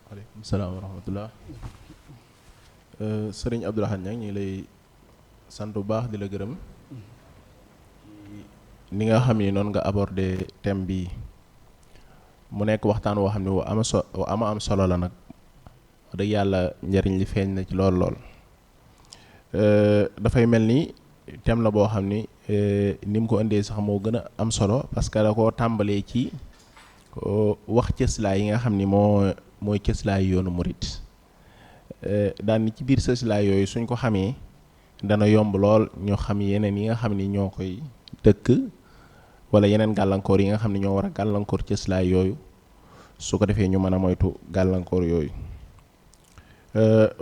waaleykum salaam wa rahmatullah. Sëriñ Abdou Lahad Niang ñu ngi lay sant bu baax di la gërëm ni nga xam ni noonu nga abordé thème bi mu nekk waxtaan woo xam ne wu am solo la nag wax dëgg yàlla njariñ li feeñ na ci lool dafay mel ni thème la boo xam ni ni mu ko indee sax moo gën a am solo parce que da koo tàmbalee ci wax cëslaay yi nga xam ni mooy cëslaay yoonu murit daan ni ci biir cëslaay yooyu suñ ko xamee dana yomb lool ñoo xam yeneen yi nga xam ni ñoo koy dëkk wala yeneen gàllankoor yi nga xam ne ñoo war a gàllankoor cëslaay yooyu su ko defee ñu mën a moytu gàllankoor yooyu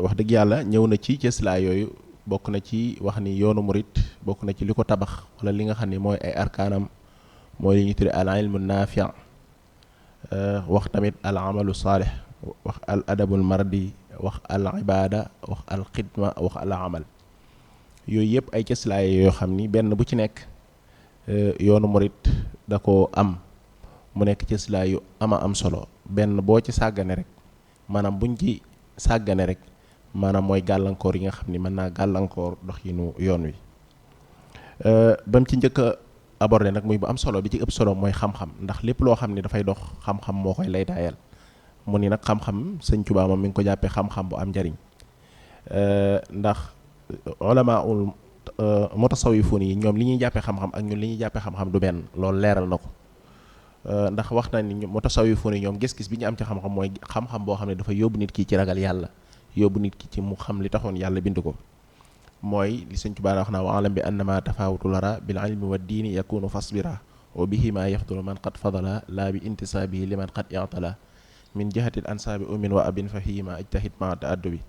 wax dëgg yàlla ñëw na ci cëslaay yooyu bokk na ci wax ni yoonu murit bokk na ci li ko tabax wala li nga xam ne mooy ay arkaanam mooy li ñu tudde al ilmu naafi' wax tamit al amalu saalih wax al adabul mardi wax al ibada wax al xidma wax al amal yooyu yëpp ay cëslaay yoo xam ni benn bu ci nekk yoonu murit da ko am mu nekk cëslaay yu am solo benn boo ci sàggane rek maanaam buñ ci sàggane rek maanaam mooy gàllankoor yi nga xam ni mën naa gàllankoor doxinu yoon wi ba mu ci njëkk a abordé nag muy bu am solo bi ci ëpp solo mooy xam-xam ndax lépp loo xam ni dafay dox xam-xam moo koy lay daayal mu ni nag xam-xam Sëñ Tuubaa moom mi ngi ko jàppee xam-xam bu am njariñ ndax ulamaul mutasawwifun yi ñoom li ñuy jàppee xam-xam ak ñun li ñuy jàppee xam-xam du benn loolu leeral na ko ndax wax na ni mutasawwifun yi ñoom gis-gis bi ñu am ci xam-xam mooy xam-xam boo xam ne dafa yóbbu nit ki ci ragal yàlla yóbbu nit ki ci mu xam li taxoon yàlla bind ko mooy li Sëñ Tuubaa wax naa wa alam bi annama tafawutu lara bil ilmi wa diini yakunu fasbira wa bihi ma yafdulu man qad fadala laa bi intisaabihi liman qad i'tala min jihatil ansaabi umin wa abin fa hima ijtahid ma ta'addubi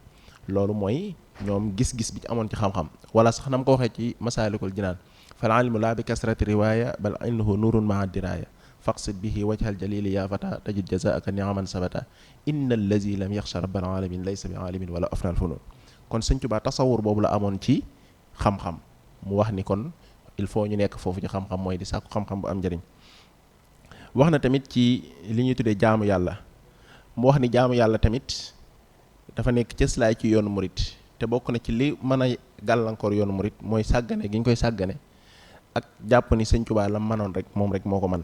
loolu mooy ñoom gis-gis bi ci amoon ci xam-xam wala sax na mu ko waxee ci masaalikul jinaan fal ilmu laa bi kasrati riwaaya bal innahu nurun maa diraaya faqsid bihi wajhal jalili ya fata tajid jazaaka niaman sabata inna allazi lam yaxsha rabbal alamin laysa bi alimin wala afnal funun kon Sëñ Tuubaa tasawur boobu la amoon ci xam-xam mu wax ni kon il faut ñu nekk foofu ci xam-xam mooy di sàkku xam-xam bu am njëriñ. wax na tamit ci li ñuy tuddee jaamu yàlla mu wax ni jaamu yàlla tamit dafa nekk cëslaay ci yoonu murit te bokk na ci li mën a gàllankoor yoonu murit mooy sàggane gi ñu koy sàggane ak jàpp ni Sëñ Tuubaa la manoon rek moom rek moo ko man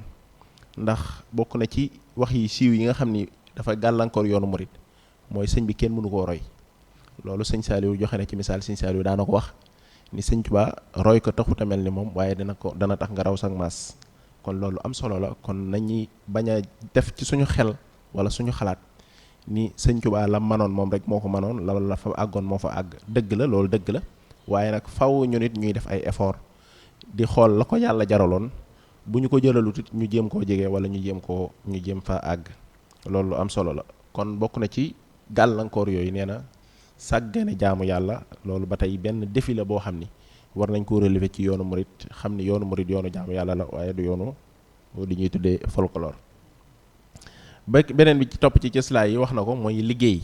ndax bokk na ci wax yi siiw yi nga xam ni dafa gàllankoor yoonu murit mooy sëñ bi kenn mënu koo roy loolu sëñ Saaliw joxe na ci misaal sëñ Saaliw daana ko wax ni Sëñ Tuubaa roy ko taxut a mel ni moom waaye dana tax nga raw sak maas kon loolu am solo la kon nañuy bañ a def ci suñu xel wala suñu xalaat ni Sëñ Tuubaa la manoon moom rek moo ko manoon la fa àggoon moo fa àgg dëgg la loolu dëgg la waaye nag faw ñu nit ñuy def ay effort di xool la ko yàlla jaraloon bu ñu ko jëlalut it ñu jéem koo jege wala ñu jéem fa àgg loolu lu am solo la kon bokk na ci gàllankoor yooyu nee na sàggane jaamu yàlla loolu ba tey benn défi la boo xam ni war nañ ko relever ci yoonu murit xam ni yoonu murit yoonu jaamu yàlla la waaye du yoonu li ñuy tuddee folklore. beneen bi ci topp ci cëslaay yi wax na ko mooy liggéey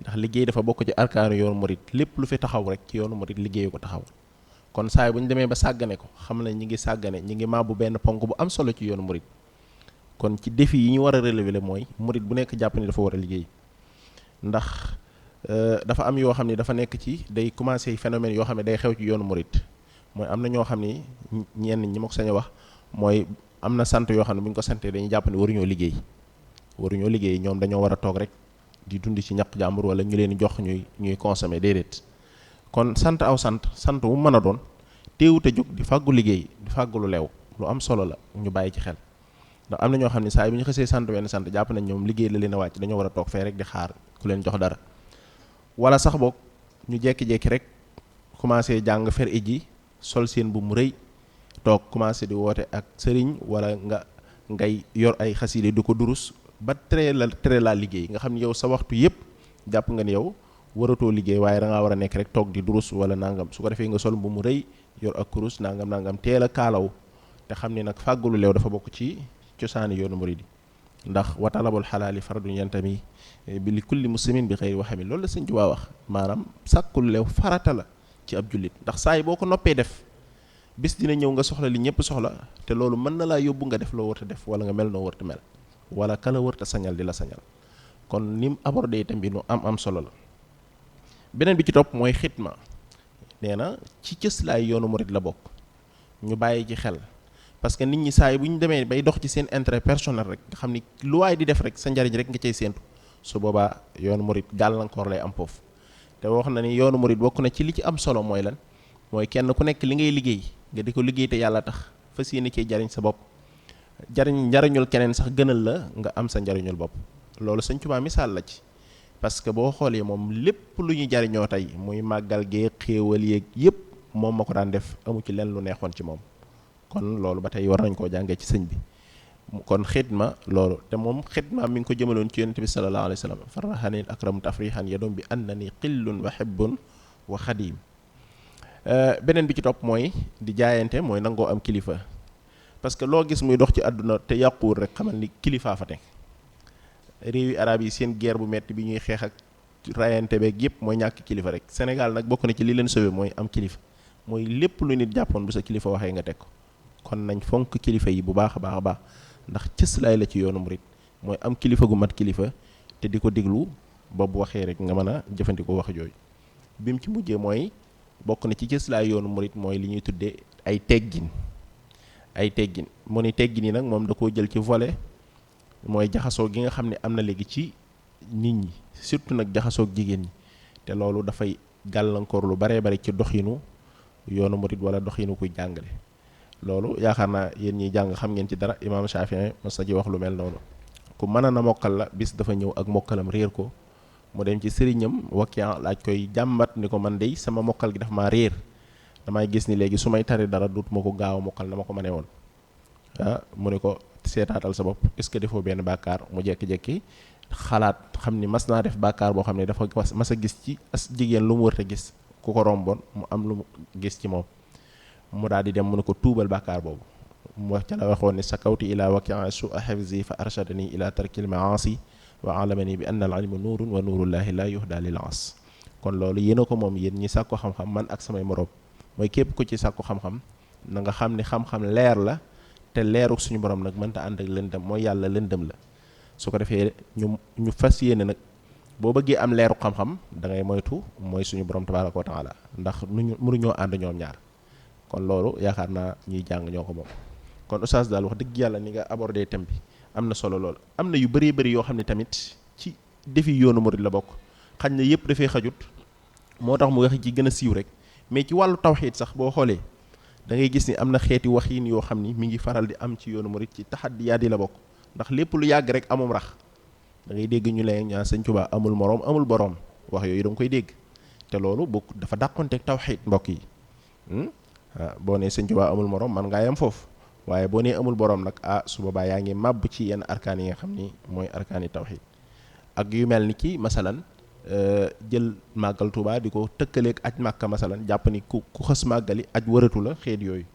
ndax liggéey dafa bokk ci arkaanu yoonu murit lépp lu fi taxaw rek ci yoonu murit liggéey ko taxaw kon saay bu ñu demee ba sàggane ko xam ne ñi ngi sàggane ñi ngi màbbu benn ponk bu am solo ci yoonu murit kon ci défi yi ñu war a relever mooy murit bu nekk jàpp ni dafa war a liggéey ndax dafa am yoo xam ni dafa nekk ci day commencé phénomène yoo xam ne day xew ci yoonu murit mooy am na ñoo xam ni ñenn ñi ma ko sañ a wax mooy am na sant yoo xam ne bu ñu ko santee dañuy jàpp ni waruñoo liggéey ñoom dañoo war a toog rek di dund ci ñaq jàmbur wala ñu leen jox ñuy consommer déedéet kon sant aw sant wu mën a doon teewut a jóg di fàggu liggéey di fàggu lu leew lu am solo la ñu bàyyi ci xel ndax am na ñoo xam ne saa yi bu ñu xësee sant wenn sant jàpp nañ ñoom liggéey la leen a wàcc dañoo war a toog fee rek di xaar ku leen jox dara wala sax boog ñu jekki-jekki rek commencé jàng fer iji sol seen bu mu rëy toog commencé di woote ak sëriñ wala ngay yor ay xaside du ko durus ba tere la liggéey nga xam ne yow sa waxtu yëpp jàpp nga ni yow waratoo liggéey waaye da ngaa war a nekk rek toog di durus wala nangam su ko defee nga sol bu mu rëy yor ak kurus nangam teel a kaalaw te xam ni nag fàggulu leew dafa bokk ci cosaani yoonu muridi ndax wa talabul xalaali fardun yantami bi li kulli muslimin bi xëyri waxami loolu la Sëñ Tuubaa wax maanaam sàkkul leew farata la ci ab jullit ndax saa yi boo ko noppee def bis dina ñëw nga soxla li ñëpp soxla te loolu mën na laa yóbbu nga def loo warta def wala nga mel noo warta mel wala kala warta sañal di la sañal kon ni mu abordé itam bi nu am solo la. beneen bi ci topp mooy xitma nee na ci cëslaay yoonu murid la bokk ñu bàyyi ci xel parce que nit ñi saa yi bu ñu demee bay dox ci seen intérêt personnel rek nga xam ni lu waay di def rek sa njariñ rek nga cay séentu su boobaa yoonu murid gàllankoor lay am foofu te wax na ni yoonu murid bokk na ci li ci am solo mooy lan mooy kenn ku nekk li ngay liggéey nga di ko liggéey te yàlla tax fas yéene cee jariñ sa bopp njariñul keneen sax gënal la nga am sa njariñul bopp loolu Sëñ Tuubaa misaal la ci parce que boo xoolee moom lépp lu ñu jariñoo tey muy màggal gee xéewal yeeg yëpp moom ma ko daan def amu ci leen lu neexoon ci moom kon loolu ba tey war nañ koo jàngee ci sëñ bi kon xidma loolu te moom xidma mi ngi ko jëmaloon ci yonent bi sallallahu alayhi wa sallam farrahanil akramu tafrihan yadum bi annani qillun wa hibbun wa xadim beneen bi ci topp mooy di jaayante mooy nangoo am kilifa parce que loo gis muy dox ci àdduna te yàquwul rek xamal ni kilifaa fa teg réewi arab yi seen guerre bu metti bi ñuy xeex ak rayante beeg yëpp mooy ñàkk kilifa rek Sénégal nag bokk na ci li leen sauvé mooy am kilifa mooy lépp lu nit jàppoon bu sa kilifa waxee nga teg ko kon nañ fonk kilifa yi bu baax a baax ndax cëslaay la ci yoonu murit mooy am kilifa gu mat kilifa te di ko diglu ba bu waxee rek nga mën a jëfandikoo wax jooju bi mu ci mujjee mooy bokk na ci cëslaay yoonu murit mooy li ñuy tuddee ay teggin mu ni teggin yi nag moom da koo jël ci volet mooy jaxasoo gi nga xam ne am na léegi ci nit ñi surtout nag jaxasoog jigéen ñi te loolu dafay gàllankoor lu baree bari ci doxinu yoonu murit wala doxinu kuy jàngale loolu yaakaar naa yéen ñiy jàng xam ngeen ci dara imaam Shaafi'i mas na ci wax lu mel noonu ku mën na mokkal la bis dafa ñëw ak mokkalam réer ko mu dem ci sëriñam Wakiya laaj koy jàmbat ni ko man dey sama mokkal gi dafa maa réer damay gis ni léegi su may tari dara dutuma ko gaaw a mokkal na ma ko mënee woon mu ne ko seetaatal sa bopp est-ce que defoo benn bàkkaar mu jekki-jekki xalaat xam ni mas naa def bàkkaar boo xam ne dafa mas a gis ci as jigéen lu mu wërta gis ku ko romboon mu am lu mu gis ci moom mu daal di dem mu ne ko tuubal bàkkaar boobu mu wax ca la waxoon ne sakawtu ila waqi'a su'a hifzi fa arshadani ila tarkil ma'asi wa alamani bi anna al ilma nuurun wa nuurullahi la yuhda lil as. kon loolu yéen a ko moom yéen ñi sàkku xam-xam man ak samay moroom mooy képp ku ci sàkku xam-xam na nga xam ni xam-xam leer la te leeruk suñu borom nag mënta ànd ak lëndëm mooy yàlla lëndëm la. su ko defee ñu fas yéene nag boo bëggee am leeru xam-xam da ngay moytu mooy suñu borom tabaaraka wa taala ndax mënuñoo ànd ñoom ñaar kon loolu yaakaar naa ñuy jàng ñoo ko moom. kon oustaz daal wax dëgg yàlla ni nga abordé thème bi am na solo lool. am na yu bëree bëri yoo xam ne tamit ci defi yoonu murid la bokk xañ na yëpp dafay xajut moo tax mu wax ci gën a siiw rek mais ci wàllu tawxiid sax boo xoolee da ngay gis ni am na xeeti waxiin yoo xam ni mi ngi faral di am ci yoonu murid ci taxaddiyaat yi la bokk. ndax lépp lu yàgg rek amum rax da ngay dégg ñu leen ñaan Sëñ Tuubaa amul moroom amul boroom wax yooyu da nga koy dégg te loolu bokk dafa dàqonteeg tawxiid mbokk yi boo nee Sëñ Tuubaa amul moroom man ngaa yam foofu waaye boo nee amul boroom nag su boobaa yaa ngi màbb ci yenn arkaan yi nga xam ni mooy arkaani tawxiid ak yu mel ni ki masalan jël màggal Tuubaa di ko tëkkaleeg aj Màkka masalan jàpp ni ku xës màggali aj wëratu la xeet yooyu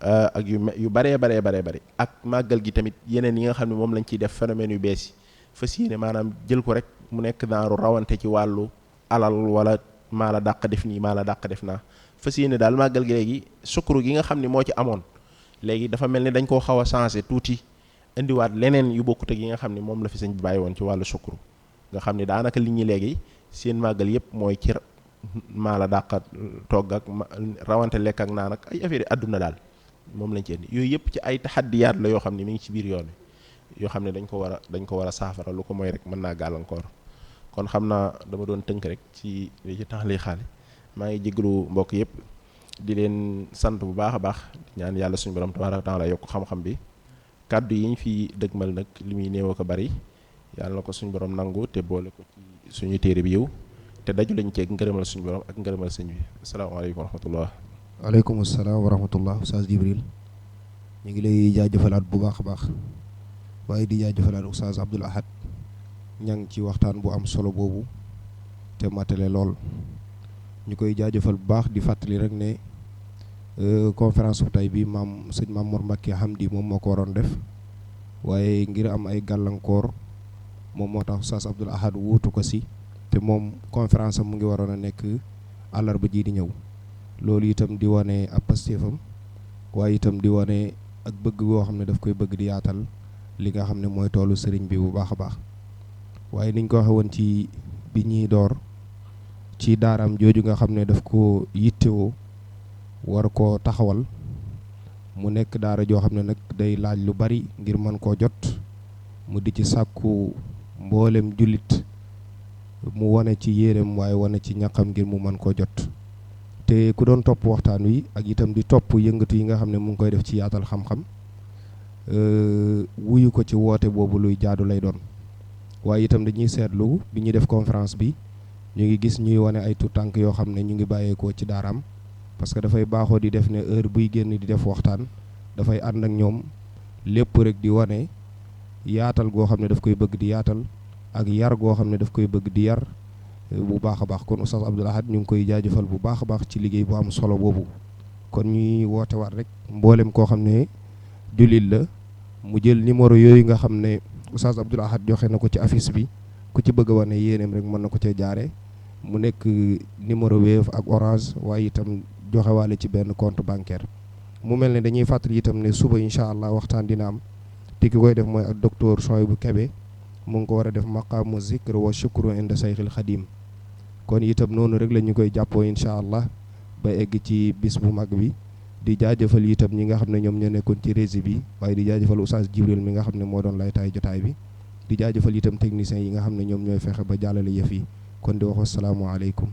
ak yu baree bari ak màggal gi tamit yeneen yi nga xam ne moom lañ ciy def phénomène yu bees yi fas yéene maanaam jël ko rek mu nekk naaru rawante ci wàllu alal wala maa la dàq def nii maa la dàq def naa fas yéene daal màggal gi léegi sukuru gi nga xam ne moo ci amoon léegi dafa mel ni dañ koo xaw a changé tuuti indiwaat leneen yu bokkut ak yi nga xam ne moom la fi sëñ bi bàyyi woon ci wàllu sukuru nga xam ne daanaka li ñuy léegi seen màggal yëpp mooy ci maa la dàq togg ak rawante lekk ak naan ak ay affaire yi àdduna daal moom lañ ci indi yooyu yëpp ci ay taxaddiyaat la yoo xam ne mi ngi ci biir yoon wi yoo xam ne dañ ko war a saafara lu ko mooy rek mën naa gàllankoor kon xam naa dama doon tënk rek ci tax lay xaale maa ngi jéglu mbokk yëpp di leen sant bu baax a baax ñaan yàlla suñu borom tabaaraka wa taala yokk xam-xam bi kàddu yi ñu fi dëgmal nag li muy néew ko bari yàlla na ko suñu borom nangu te boole ko ci suñu téere bi yow te daju lañ ceeg ngërëmal suñu borom ak ngërëmal sëñ bi asalaamaaleykum wa rahmatullah. waaleykum salaam wa rahmatullah Oustaz Jibril ñu ngi lay jaajëfalaat bu baax a baax waaye di jaajëfalaat Oustaz Abdoul Ahad ña ngi ci waxtaan bu am solo boobu te matale lool ñu koy jaajëfal bu baax di fàttali rek ne conférence bu tey bi sëñ Maam Mor Mbacke Hamdi moom moo ko waroon def waaye ngir am ay gàllankoor moom moo tax Oustaz Abdoul Ahad wuutu ko si te moom conférence am mu ngi waroon a nekk àllarba ji di ñëw. loolu itam di wane ab pastéefam waaye itam di wane ak bëgg goo xam ne daf koy bëgg di yaatal li nga xam ne mooy toolu sëriñ bi bu baax a baax waaye niñ ko waxee woon ci bi ñuy door ci daaraam jooju nga xam ne daf ko yittewoo war koo taxawal mu nekk daara joo xam ne nag day laaj lu bari ngir mën koo jot mu di ci sàkku mboolem jullit mu wane ci yéreem waaye wane ci ñaqam ngir mu mën koo jot te ku doon topp waxtaan wi ak itam di topp yëngatu yi nga xam ne mu ngi koy def ci yaatal xam-xam wuyu ko ci woote boobu luy jaadu lay doon waaye itam dañuy seetlu bi ñuy def conférence bi ñu ngi gis ñuy wane ay tuut tànk yoo xam ne ñu ngi bàyyeekoo ci daaraam parce que dafay baaxoo di def ne heure buy génn di def waxtaan dafay ànd ak ñoom lépp rek di wane yaatal goo xam ne daf koy bëgg di yaatal ak yar goo xam ne daf koy bëgg di yar bu baax a baax kon Oustaz Abdoul Ahad ñu ngi koy jaajëfal bu baax a baax ci liggéey bu am solo boobu kon ñuy woote waat rek mboolem koo xam ne jullit la mu jël numéro yooyu nga xam ne Oustaz Abdoul Ahad joxe na ko ci affiche bi ku ci bëgg a wane yéeneem rek mën na ko cee jaare mu nekk numéro Wave ak Orange waaye itam joxe waale ci benn compte bancaire mu mel ne dañuy fàttali itam ne suba incha allah waxtaan dina am te ki koy def mooy ak docteur Souhaïbou Kébé mu ngi ko war a def maqaamu zikr wa shukru inda sayxil xadim kon itam noonu rek la ñu koy jàppoo incha allah ba egg ci bis bu mag bi di jaajëfal itam ñi nga xam ne ñoom ñoo nekkoon ci régie bi waaye di jaajëfal Oustaz Jibril mi nga xam ne moo doon lay taay jotaay bi di jaajëfal itam techniciens yi nga xam ne ñoom ñooy fexe ba jàllale yëf yi kon di wax assalaamu aleykum